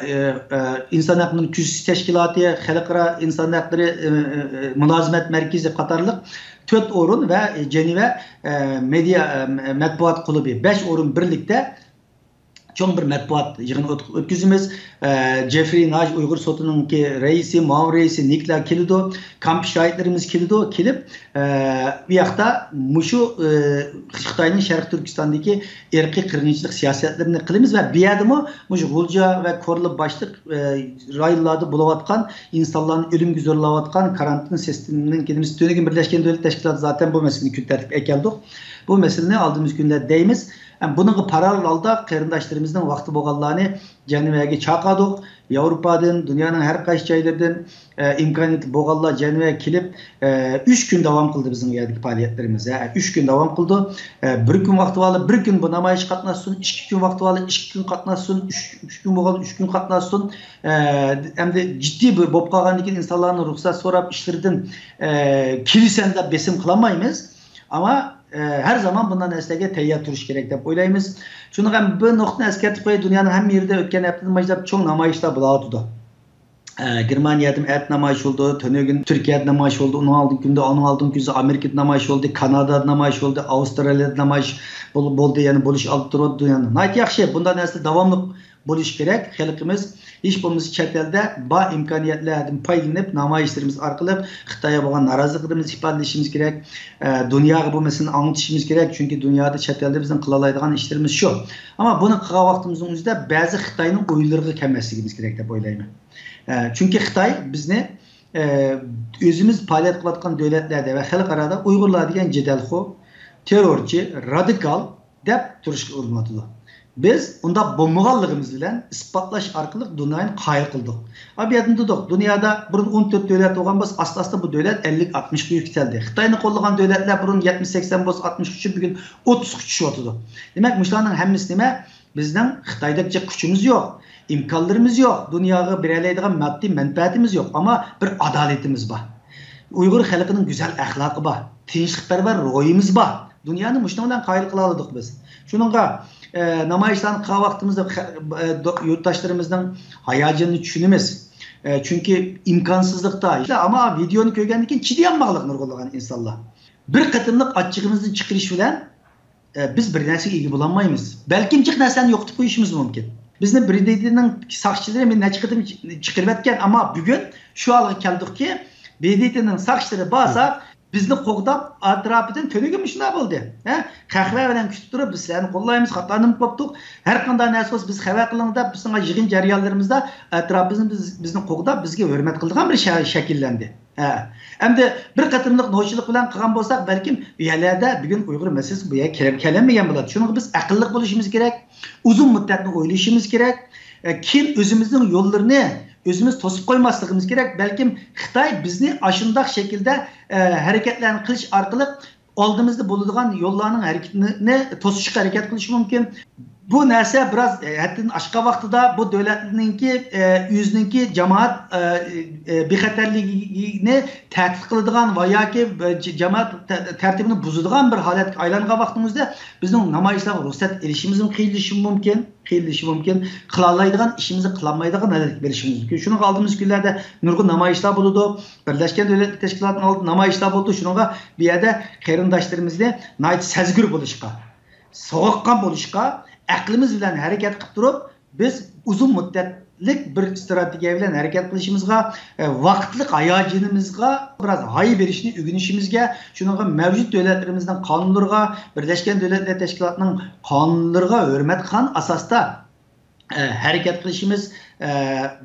ئە، ئە، ئىنسان ھەقلىرىنى كۆزىتىش تەشكىلاتى، خەلقئارا ئىنسان ھەقلىرى، ئە، ئە، ئە، مۇلازىمەت مەركىزى قاتارلىق تۆت ئورۇن ۋە جەنۋە، ئە، مېدىيا، ئە، مەتبۇئات كۇلۇبى بەش ئورۇن بىرلىكتە چوڭ بىر مەتبۇئات يىغىنى ئۆت-، ئۆتكۈزىمىز. ئە، جېفرى ناج ئۇيغۇر سوتىنىڭكى رەئىسى، مۇئاۋىن رەئىسى نىكلار كېلىدۇ، كامپ شاھىتلىرىمىز كېلىدۇ، كېلىپ، ئە، بۇ ياقتا مۇشۇ، ئە، خىتاينىڭ شەرقىي تۈركىستاندىكى ئىرقىي قىرغىنچىلىق سىياسەتلىرىنى قىلىمىز ۋە بۇ يەردىمۇ مۇشۇ غۇلجا ۋە كورلا باشلىق، ئە، رايونلاردا بولۇۋاتقان ئىنسانلارنى ئۆلۈمگە زورلاۋاتقان كارانتىن سىستېمىنىڭ كېلىمىز تۈنۈگۈن بىرلەشكەن دۆلەت تەشكىلاتى زاتەن بۇ مەسىلىنى كۈن تەرتىپكە ئەكەلدۇق. بۇ مەسىلىنى ئالدىمىزدىكى كۈنلەردە دەيمىز. ھەم بۇنىڭغا پاراللېل ھالدا قېرىنداشلىرىمىزنىڭ ۋاقتى بولغانلارنى جەنۋەگە چاقىردۇق. ياۋروپادىن، دۇنيانىڭ ھەر قايسى جايلىرىدىن، ئە، ئىمكانىيىتى بولغانلار جەنۋەگە كېلىپ، ئە، ئۈچ كۈن داۋام قىلدى بىزنىڭ يەردىكى پائالىيەتلىرىمىز. ھە، ئۈچ كۈن داۋام قىلدى. ئە، بىر كۈن ۋاقتى بار، بىر كۈن بۇ نامايىشقا قاتناشسۇن، ئىككى كۈن ۋاقتى بار، ئىككى كۈن قاتناشسۇن، ئۈچ، ئۈچ كۈن بولغان، ئۈچ كۈن قاتناشسۇن. ئە، ئەمدى جىددىي بىر بولۇپ قالغاندىن كېيىن ئىنسانلارنىڭ رۇخسەت سوراپ ئىشلىرىدىن، ئە، كېلىسەم دەپ بېسىم قىلالمايمىز. ئەمما، ئە، ھەر زامان بۇنداق نەرسىلەرگە تەييار تۇرۇش كېرەك دەپ ئويلايمىز. شۇنىڭغا ھەم بىر نۇقتىنى ئەسكەرتىپ قوياي، دۇنيانىڭ ھەممە يېرىدە ئۆتكەن ھەپتىدىن باشلاپ چوڭ نامايىشلار بولۇۋاتىدۇ. ئە، گېرمانىيەدىمۇ ئەتە نامايىش بولدى، تۈنۈگۈن تۈركىيەدە نامايىش بولدى، ئۇنىڭ ئالدىنقى كۈندە، ئۇنىڭ ئالدىنقى كۈندە ئامېرىكىدا نامايىش بولدى، كانادادا نامايىش بولدى، ئاۋسترالىيەدە نامايىش بول-، بولدى، يەنە بولۇش ئالدىدا تۇرۇۋاتىدۇ دۇنيانىڭ. ناھايىتى ياخشى، بۇنداق نەرسە داۋاملىق بولۇشى كېرەك. خەلقىمىز ھېچ بولمىسا چەت ئەلدە بار ئىمكانىيەتلەردىن پايدىلىنىپ، نامايىشلىرىمىز ئارقىلىق خىتايغا بولغان نارازىلىقلىرىمىزنى ئىپادىلىشىمىز كېرەك. ئە، دۇنياغا بۇ مەسىلىنى ئاڭلىتىشىمىز كېرەك. چۈنكى دۇنيادا، چەت ئەلدە بىزنىڭ قىلالايدىغان ئىشلىرىمىز شۇ. ئەمما بۇنى قىلغان ۋاقتىمىزنىڭ ئۆزىدە بەزى خىتاينىڭ ئويلىرىغا كەلمەسلىكىمىز كېرەك دەپ ئويلايمەن. ئە، چۈنكى خىتاي بىزنى، ئە، ئۆزىمىز پائالىيەت قىلىۋاتقان دۆلەتلەردە ۋە خەلقئارادا ئۇيغۇرلار دېگەن جېدەلخور، تېررورچى، رادىكال دەپ تۇرۇشقا ئۇرۇنۇۋاتىدۇ. بىز ئۇنداق بولمىغانلىقىمىز بىلەن ئىسپاتلاش ئارقىلىق دۇنيانى قايىل قىلدۇق. ھە، بۇ يەردىن دېدۇق، دۇنيادا بۇرۇن ئون تۆت دۆلەت بولغان بولسا، ئاستا-ئاستا بۇ دۆلەت ئەللىك، ئاتمىشقا يۈكسەلدى. خىتاينى قوللىغان دۆلەتلەر بۇرۇن يەتمىش، سەكسەن بولسا، ئاتمىشقا چۈشۈپ، بۈگۈن ئوتتۇزغا چۈشۈۋاتىدۇ. دېمەك، مۇشۇلارنىڭ ھەممىسى نېمە؟ بىزنىڭ خىتايدەك جىق كۈچىمىز يوق، ئىمكانلىرىمىز يوق. دۇنياغا بېرەلەيدىغان ماددىي مەنپەئەتىمىز يوق، ئەمما بىر ئادالىتىمىز بار. ئۇيغۇر خەلقىنىڭ گۈزەل ئەخلاقى بار، تىنچلىقپەرۋەر روھىمىز بار. دۇنيانى مۇشۇنىڭ بىلەن قايىل قىلالايدۇق بىز. شۇنىڭغا، ئە، نامايىشلارنى قىلغان ۋاقتىمىزدا خە-، ئە، دو-، يۇرتداشلىرىمىزنىڭ ھاياجىنىنى چۈشىنىمىز. ئە، چۈنكى ئىمكانسىزلىقتا، ئەمما ۋىدېئونى كۆرگەندىن كېيىن چىدىيالماغلىق نۇرغۇنلىغان ئىنسانلار. بىر قېتىملىق ئاچچىقىمىزنى چىقىرىش بىلەن ئە، بىز بىر نەرسىگە ئىگە بولالمايمىز. بەلكىم جىق نەرسىلەرنى يوقىتىپ قويۇشىمىز مۇمكىن. بىزنى ب د ت نىڭ ساقچىلىرى مەن نەچچە قېتىم چىقىرىۋەتكەن، ئەمما بۈگۈن شۇ ھالغا كەلدۇقكى، ب د ت نىڭ ساقچىلىرى بارسا، بىزنى قوغداپ، ئەتراپىدىن تۈنۈگۈن مۇشۇنداق بولدى. ھە؟ خەقلەر بىلەن كۈتۈپ تۇرۇپ، بىز سىلەرنى قوللايمىز، خاتالىنىپ قاپتۇق. ھەر قانداق نەرسە بولسا، بىز خەۋەر قىلىڭ دەپ، بىزنىڭ يىغىن جەريانلىرىمىزدا ئەتراپىمىزدىن بىز، بىزنى قوغداپ، بىزگە ھۆرمەت قىلىدىغان بىر شە-، شەكىللەندى. ھە. ئەمدى بىر قېتىملىق نوچىلىق بىلەن قىلغان بولساق، بەلكىم بۇ يەرلەردە بۈگۈن ئۇيغۇر مەسىلىسى بۇ يەرگە كېلەم-، كېلەلمىگەن بولاتتى. شۇنىڭغا بىز ئەقىللىق بولۇشىمىز كېرەك، ئۇزۇن مۇددەتنى ئويلىشىمىز كېرەك. ئە، كېيىن ئۆزىمىزنىڭ يوللىرىنى ئۆزىمىز توسۇپ قويماسلىقىمىز كېرەك. بەلكىم خىتاي بىزنى ئاشۇنداق شەكىلدە، ئە، ھەرىكەتلەرنى قىلىش ئارقىلىق ئالدىمىزدا بولىدىغان يوللارنىڭ ھەرىكىتىنى توسۇشقا ھەرىكەت قىلىشى مۇمكىن. بۇ نەرسە بىراز، ئە، ھەددىدىن ئاشقان ۋاقتىدا بۇ دۆلەتنىڭكى، ئە، ئۆزىنىڭكى جامائەت، ئە، ئە، بىخەتەرلىكىنى تەھدىت قىلىدىغان ۋە ياكى، ئە، ج-، جامائەت تە-، تەرتىپىنى بۇزىدىغان بىر ھالەتكە ئايلانغان ۋاقتىمىزدا بىزنىڭ نامايىشلارغا رۇخسەت ئېلىشىمىزمۇ قىيىنلىشىشى مۇمكن، قىيىنلىشىشى مۇمكىن. قىلالايدىغان ئىشىمىزنى قىلالمايدىغان ھالەتكە بېرىشىمىز مۇمكىن. شۇنىڭغا ئالدىمىزدىكى كۈنلەردە نۇرغۇن نامايىشلار بولىدۇ. بىرلەشكەن دۆلەتلەر تەشكىلاتىنىڭ ئالدىدا نامايىشلار بولىدۇ. شۇنىڭغا بۇ يەردە قېرىنداشلىرىمىزنى ناھايىتى سەزگۈر بولۇشقا، سوغۇققان بولۇشقا، ئەقلىمىز بىلەن ھەرىكەت قىلىپ تۇرۇپ، بىز ئۇزۇن مۇددەتلىك بىر ئىستراتېگىيە بىلەن ھەرىكەت قىلىشىمىزغا، ئە، ۋاقىتلىق ھاياجىنىمىزغا بىراز ھايا بېرىشنى ئۆگىنىشىمىزگە، شۇنىڭغا مەۋجۇت دۆلەتلىرىمىزنىڭ قانۇنلىرىغا، بىرلەشكەن دۆلەتلەر تەشكىلاتىنىڭ قانۇنلىرىغا ھۆرمەت قىلغان ئاساستا، ئە، ھەرىكەت قىلىشىمىز، ئە،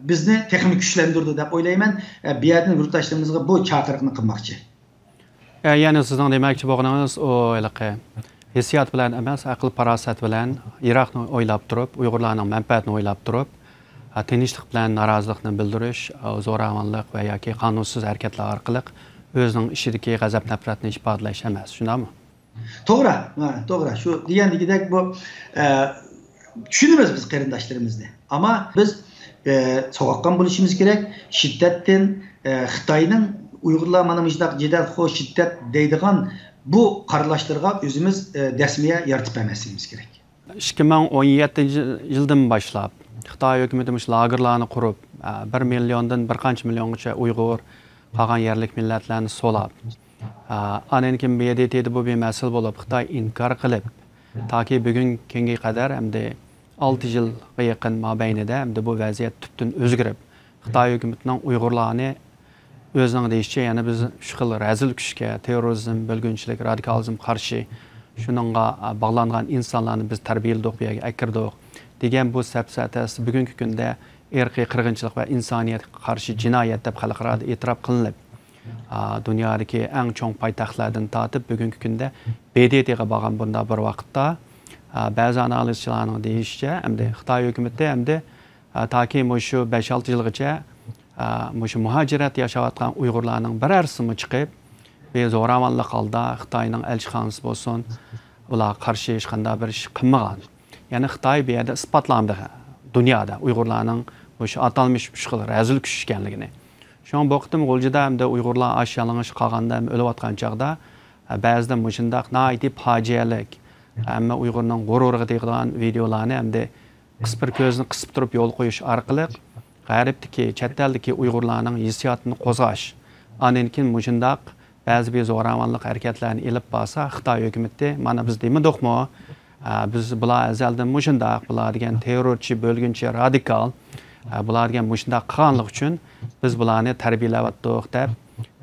بىزنى تېخىمۇ كۈچلەندۈرىدۇ دەپ ئويلايمەن. ئە، بۇ يەردىن يۇرتداشلىرىمىزغا بۇ چاقىرىقنى قىلماقچى. ئە، يەنى سىزنىڭ دېمەكچى بولغىنىڭىز ئۇ ھېلىقى ھېسسىيات بىلەن ئەمەس، ئەقىل-پاراسەت بىلەن، يىراقنى ئويلاپ تۇرۇپ، ئۇيغۇرلارنىڭ مەنپەئەتىنى ئويلاپ تۇرۇپ، ئە، تىنچلىق بىلەن نارازىلىقنى بىلدۈرۈش، ئە، زوراۋانلىق ۋە ياكى قانۇنسىز ھەرىكەتلەر ئارقىلىق ئۆزىنىڭ ئىچىدىكى غەزەپ-نەپرەتنى ئىپادىلەش ئەمەس، شۇنداقمۇ؟ توغرا، ھە، توغرا. شۇ دېگەندىكىدەك بۇ، ئە، چۈشىنىمىز بىز قېرىنداشلىرىمىزنى. ئەمما بىز، ئە، سوغۇققان بولۇشىمىز كېرەك. شىددەتتىن، ئە، خىتاينىڭ ئۇيغۇرلار مانا مۇشۇنداق جېدەلخور، شىددەت دەيدىغان بۇ قارىلاشلىرىغا ئۆزىمىز، ئە، دەسمىيە يارىتىپ بەرمەسلىكىمىز كېرەك. ئىككى مىڭ ئون يەتتىنچى يىلدىن باشلاپ خىتاي ھۆكۈمىتى مۇشۇ لاگېرلارنى قۇرۇپ، بىر مىليوندىن بىر قانچە مىليونغىچە ئۇيغۇر، قالغان يەرلىك مىللەتلەرنى سولاپ، ئاندىن كېيىن ب د ت دا بۇ بىر مەسىلە بولۇپ، خىتاي ئىنكار قىلىپ، تاكى بۈگۈنكى كۈنگە قەدەر ئەمدى ئالتە يىلغا يېقىن مابەينىدە ئەمدى بۇ ۋەزىيەت تۈپتىن ئۆزگىرىپ، خىتاي ھۆكۈمىتىنىڭ ئۇيغۇرلارنى ئۆزىنىڭ دېيىشىچە، يەنە بىز ئۈچ خىل رەزىل كۈچكە، تېررورىزم، بۆلگۈنچىلىك، رادىكالىزم قارشى، شۇنىڭغا باغلانغان ئىنسانلارنى بىز تەربىيەلىدۇق، بۇ يەرگە ئەكىردۇق دېگەن بۇ سەپسەتەسى بۈگۈنكى كۈندە ئىرقىي قىرغىنچىلىق ۋە ئىنسانىيەتكە قارشى جىنايەت دەپ خەلقئارادا ئېتىراپ قىلىنىپ، دۇنيادىكى ئەڭ چوڭ پايتەختلەردىن تارتىپ بۈگۈنكى كۈندە ب د ت غا بارغان بۇنداق بىر ۋاقىتتا، بەزى ئانالىزچىلارنىڭ دېيىشىچە، ئەمدى خىتاي ھۆكۈمىتى ئەمدى تاكى مۇشۇ بەش-ئالتە يىلغىچە مۇشۇ مۇھاجىرەت ياشاۋاتقان ئۇيغۇرلارنىڭ بىرەرسىمۇ چىقىپ، بىر زوراۋانلىق ھالدا خىتاينىڭ ئەلچىخانىسى بولسۇن، ئۇلارغا قارشى ھېچقانداق بىر ئىش قىلمىغان. يەنى خىتاي بۇ يەردە ئىسپاتلاندى دۇنيادا ئۇيغۇرلارنىڭ مۇشۇ ئاتالمىش ئۈچ خىل رەزىل كۈچ ئىكەنلىكىنى. شۇڭا بۇ قېتىم غۇلجىدا ئەمدى ئۇيغۇرلار ئاچ يالىڭاچ قالغاندا ھەم ئۆلۈۋاتقان چاغدا، بەزىدە مۇشۇنداق ناھايىتى پاجىئەلىك، ھەممە ئۇيغۇرنىڭ غۇرۇرىغا تېگىدىغان ۋىدېئولارنى ئەمدى قىسىر كۆزنى قىسىپ تۇرۇپ يول قويۇش ئارقىلىق غەربتىكى، چەت ئەلدىكى ئۇيغۇرلارنىڭ ھېسسىياتىنى قوزغاش، ئاندىن كېيىن مۇشۇنداق بەزى بىر زوراۋانلىق ھەرىكەتلەرنى ئېلىپ بارسا، خىتاي ھۆكۈمىتى، مانا بىز دېمىدۇقمۇ، بىز بۇلار ئەزەلدىن مۇشۇنداق، بۇلار دېگەن تېررورچى، بۆلگۈنچى، رادىكال، بۇلار دېگەن مۇشۇنداق قىلغانلىقى ئۈچۈن بىز بۇلارنى تەربىيەلەۋاتتۇق دەپ،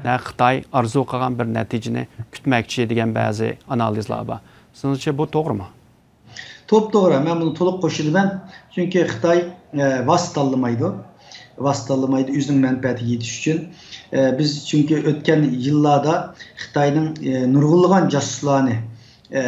نەق خىتاي ئارزۇ قىلغان بىر نەتىجىنى كۈتمەكچى دېگەن بەزى ئانالىزلار بار. سىزنىڭچە بۇ توغرىمۇ؟ توپتوغرا، مەن بۇنى تولۇق قوشۇلىمەن. چۈنكى خىتاي، ئە، ۋاسىتە تاللىمايدۇ. ۋاسىتە تاللىمايدۇ ئۆزىنىڭ مەنپەئەتىگە يېتىش ئۈچۈن. ئە، بىز چۈنكى ئۆتكەن يىللاردا خىتاينىڭ، ئە، نۇرغۇنلىغان جاسۇسلارنى، ئە،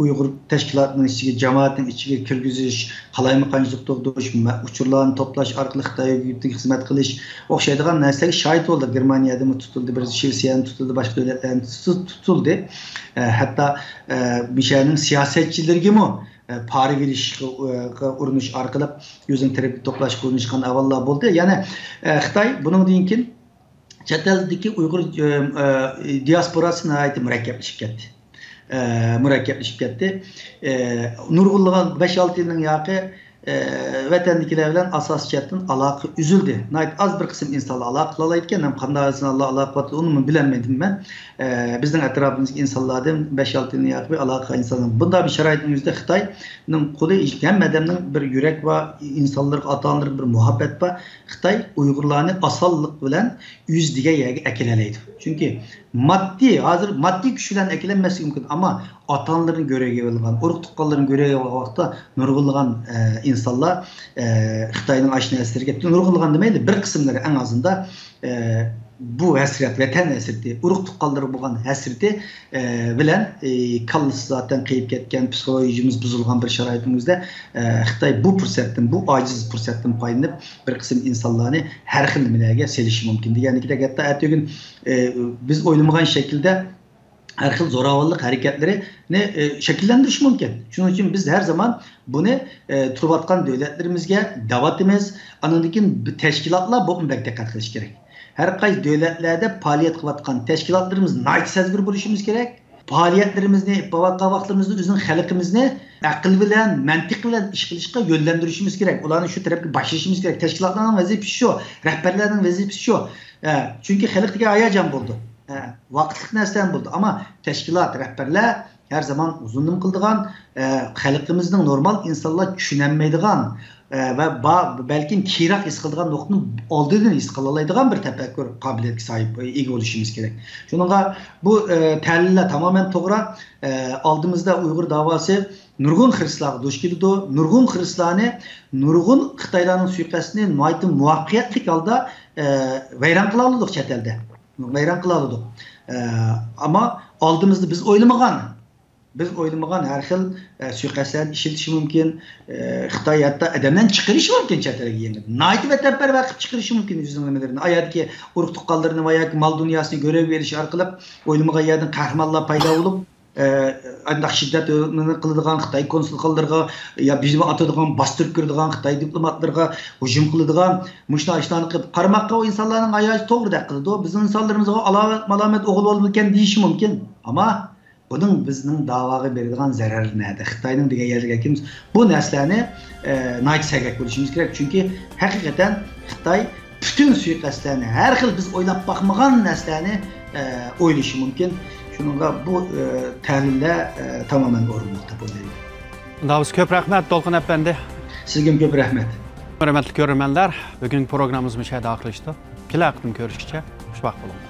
ئۇيغۇر تەشكىلاتىنىڭ ئىچىگە، جامائەتنىڭ ئىچىگە كىرگۈزۈش، قالايمىقانچىلىق تۇغدۇرۇش، مە-، ئۇچۇرلارنى توپلاش ئارقىلىق خىتاي ھۆكۈمىتىگە خىزمەت قىلىش ئوخشايدىغان نەرسىلەرگە شاھىت بولدۇق. گېرمانىيەدىمۇ تۇتۇلدى، بىر شىۋېتسىيەدىمۇ تۇتۇلدى، باشقا دۆلەتلەردە تۇتۇ-، تۇتۇلدى. ئە، ھەتتا، ئە، مىشەنىڭ سىياسەتچىلىرىگىمۇ، ئە، پارا بېرىشكە، ئە، ئۇرۇنۇش ئارقىلىق ئۆزىنىڭ تەرىپىگە توپلاشقا ئۇرۇنۇشقان ئەھۋاللار بولدى. يەنى، ئە، خىتاي بۇنىڭدىن كېيىن چەت ئەلدىكى ئۇيغۇر، ئە، ئە، دىياسپوراسى ناھايىتى مۇرەككەپلىشىپ كەتتى. ئە، مۇرەككەپلىشىپ كەتتى. ئە، نۇرغۇنلىغان بەش-ئالتە يىلنىڭ ياقى، ئە، ۋەتەندىكىلەر بىلەن ئاساسىي جەھەتتىن ئالاقە ئۈزۈلدى. ناھايىتى ئاز بىر قىسىم ئىنسانلار ئالاقە قىلالايدىكەن، ھەم قانداق ئىنسانلار ئالاقە قىلىۋاتىدۇ، ئۇنىمۇ بىلەلمىدىم مەن. ئە، بىزنىڭ ئەتراپىمىزدىكى ئىنسانلاردىن بەش-ئالتە يىلنىڭ ياقى بىر ئالاقە ئىنسانلار. بۇنداق بىر شارائىتنىڭ ئۆزىدە خىتاينىڭ قولى ھەممە ئادەمنىڭ بىر يۈرەك بار، ئىنسانلىرىغا، ئاتا-ئانىلىرىغا بىر مۇھەببەت بار. خىتاي ئۇيغۇرلارنى ئاسانلىق بىلەن ئۆزى دېگەن يەرگە ئەكېلەلەيدۇ. چۈنكى ماددىي، ھازىر ماددىي كۈچ بىلەن ئەكېلەلمەسلىكى مۇمكىن، ئەمما ئاتا-ئانىلىرىنى گۆرۈۋېلىدىغان، ئۇرۇق-تۇغقانلىرىنى گۆرۈۋېلىدىغان ۋاقىتتا نۇرغۇنلىغان، ئە، ئىنسانلار، ئە، خىتاينىڭ ئاشۇ نەرسىلىرىگە، نۇرغۇنلىغان دېمەيلى، بىر قىسىملىرى ئەڭ ئازىندا، ئە، بۇ ھەسرەت، ۋەتەن ھەسرىتى، ئۇرۇق-تۇغقانلىرىغا بولغان ھەسرىتى، ئە، بىلەن، ئە، كاللىسى زاتەن قېيىپ كەتكەن، پسىخولوگىيىمىز بۇزۇلغان بىر شارائىتنىڭ ئۆزىدە، ئە، خىتاي بۇ پۇرسەتتىن، بۇ ئاجىز پۇرسەتتىن پايدىلىنىپ، بىر قىسىم ئىنسانلارنى ھەر خىل نېمىلەرگە سېلىشى مۇمكىن. دېگەندىكىدەك، ھەتتا ئەتىگۈن، ئە، بىز ئويلىمىغان شەكىلدە ھەر خىل زوراۋانلىق ھەرىكەتلىرىنى، ئە، شەكىللەندۈرۈشى مۇمكىن. شۇنىڭ ئۈچۈن بىز ھەر زامان بۇنى، ئە، تۇرۇۋاتقان دۆلەتلىرىمىزگە دەۋاتىمىز. ئاندىن كېيىن بۇ تەشكىلاتلار بولۇپمۇ بەك دىققەت قىلىشى كېرەك. ھەر قايسى دۆلەتلەردە پائالىيەت قىلىۋاتقان تەشكىلاتلىرىمىز ناھايىتى سەزگۈر بولۇشىمىز كېرەك. پائالىيەتلىرىمىزنى، ئېلىپ بارغان ۋاقىتلىرىمىزدا ئۆزىنىڭ خەلقىمىزنى ئەقىل بىلەن، مەنتىق بىلەن ئىش قىلىشقا يۆنلەندۈرۈشىمىز كېرەك. ئۇلارنى شۇ تەرەپكە باشلىشىمىز كېرەك. تەشكىلاتلارنىڭ ۋەزىپىسى شۇ، رەھبەرلەرنىڭ ۋەزىپىسى شۇ. ئە، چۈنكى خەلقتىكى ھاياجان بولىدۇ. ئە، ۋاقىتلىق نەرسىلەرمۇ بولىدۇ. ئەمما تەشكىلات، رەھبەرلەر ھەر زامان ئۇزۇن نېمە قىلىدىغان، ئە، خەلقىمىزنىڭ نورمال ئىنسانلار چۈشىنەلمەيدىغان، ئە، ۋە با-، بەلكىم كىرەك ھېس قىلىدىغان نۇقتىنى ئالدىدىن ھېس قىلالايدىغان بىر تەپەككۇر قابىلىيەتكە ساھىب، ئىگە بولۇشىمىز كېرەك. شۇنىڭغا بۇ، ئە، تەھلىللەر تامامەن توغرا. ئە، ئالدىمىزدا ئۇيغۇر داۋاسى نۇرغۇن خىرىسلارغا دۇچ كېلىدۇ. نۇرغۇن خىرىسلارنى نۇرغۇن خىتايلارنىڭ سۇيىقەستىنى ناھايىتى مۇۋەپپەقىيەتلىك ھالدا، ئە، ۋەيران قىلالىدۇق چەت ئەلدە. ۋەيران قىلالىدۇق. ئە، ئەمما ئالدىمىزدا بىز ئويلىمىغان، بىز ئويلىمىغان ھەر خىل، ئە، سۇيىقەستلەرنى ئىشلىتىشى مۇمكىن. ئە، خىتاي ھەتتا ئادەملەرنى چىقىرىشى مۇمكىن چەت ئەلگە يېڭىدىن. ناھايىتى ۋەتەنپەرۋەر قىلىپ چىقىرىشى مۇمكىن ئۆزىنىڭ نېمىلىرىنى. ئايادىكى ئۇرۇق-تۇغقانلىرىنى ۋە ياكى مال-دۇنياسىنى گۆرۈگە ئېلىش ئارقىلىق ئويلىمىغان يەردىن قەھرىمانلار پەيدا بولۇپ، ئە، ئانداق شىددەت قىلىدىغان خىتاي كونسۇلخانىلىرىغا يا بىزنى ئاتىدىغان، باستۇرۇپ كىرىدىغان خىتاي دىپلوماتلىرىغا ھۇجۇم قىلىدىغان، مۇشۇنداق ئىشلارنى قىلىپ قارىماققا ئۇ ئىنسانلارنىڭ ھاياجى توغرىدەك قىلىدۇ. بىزنىڭ ئىنسانلىرىمىزغا ئالا-، مالامەت ئوغۇل بالىمىكەن دېيىشى مۇمكىن. ئەمما بۇنىڭ بىزنىڭ داۋاغا بېرىدىغان زەرەرى نەدە؟ خىتاينىڭ دېگەن يەرلىرىگە كەلگىنىمىز، بۇ نەرسىلەرنى، ئە، ناھايىتى سەگەك بولۇشىمىز كېرەك. چۈنكى ھەقىقەتەن خىتاي پۈتۈن سۇيىقەستلەرنى، ھەر خىل بىز ئويلاپ باقمىغان نەرسىلەرنى، ئە، ئويلىشى مۇمكىن. شۇنىڭغا بۇ، ئە، تەھلىللەر، ئە، تامامەن ئورۇنلۇق دەپ ئويلايمەن. ئۇنداق بولسا كۆپ رەھمەت، دولقۇن ئەپەندى. سىزگىمۇ كۆپ رەھمەت. ھۆرمەتلىك كۆرۈرمەنلەر، بۈگۈنكى پروگراممىمىز مۇشۇ يەردە ئاخىرلىشىدۇ. كېلەر قېتىم كۆرۈشكىچە خۇش ۋاقىت بولۇڭلار.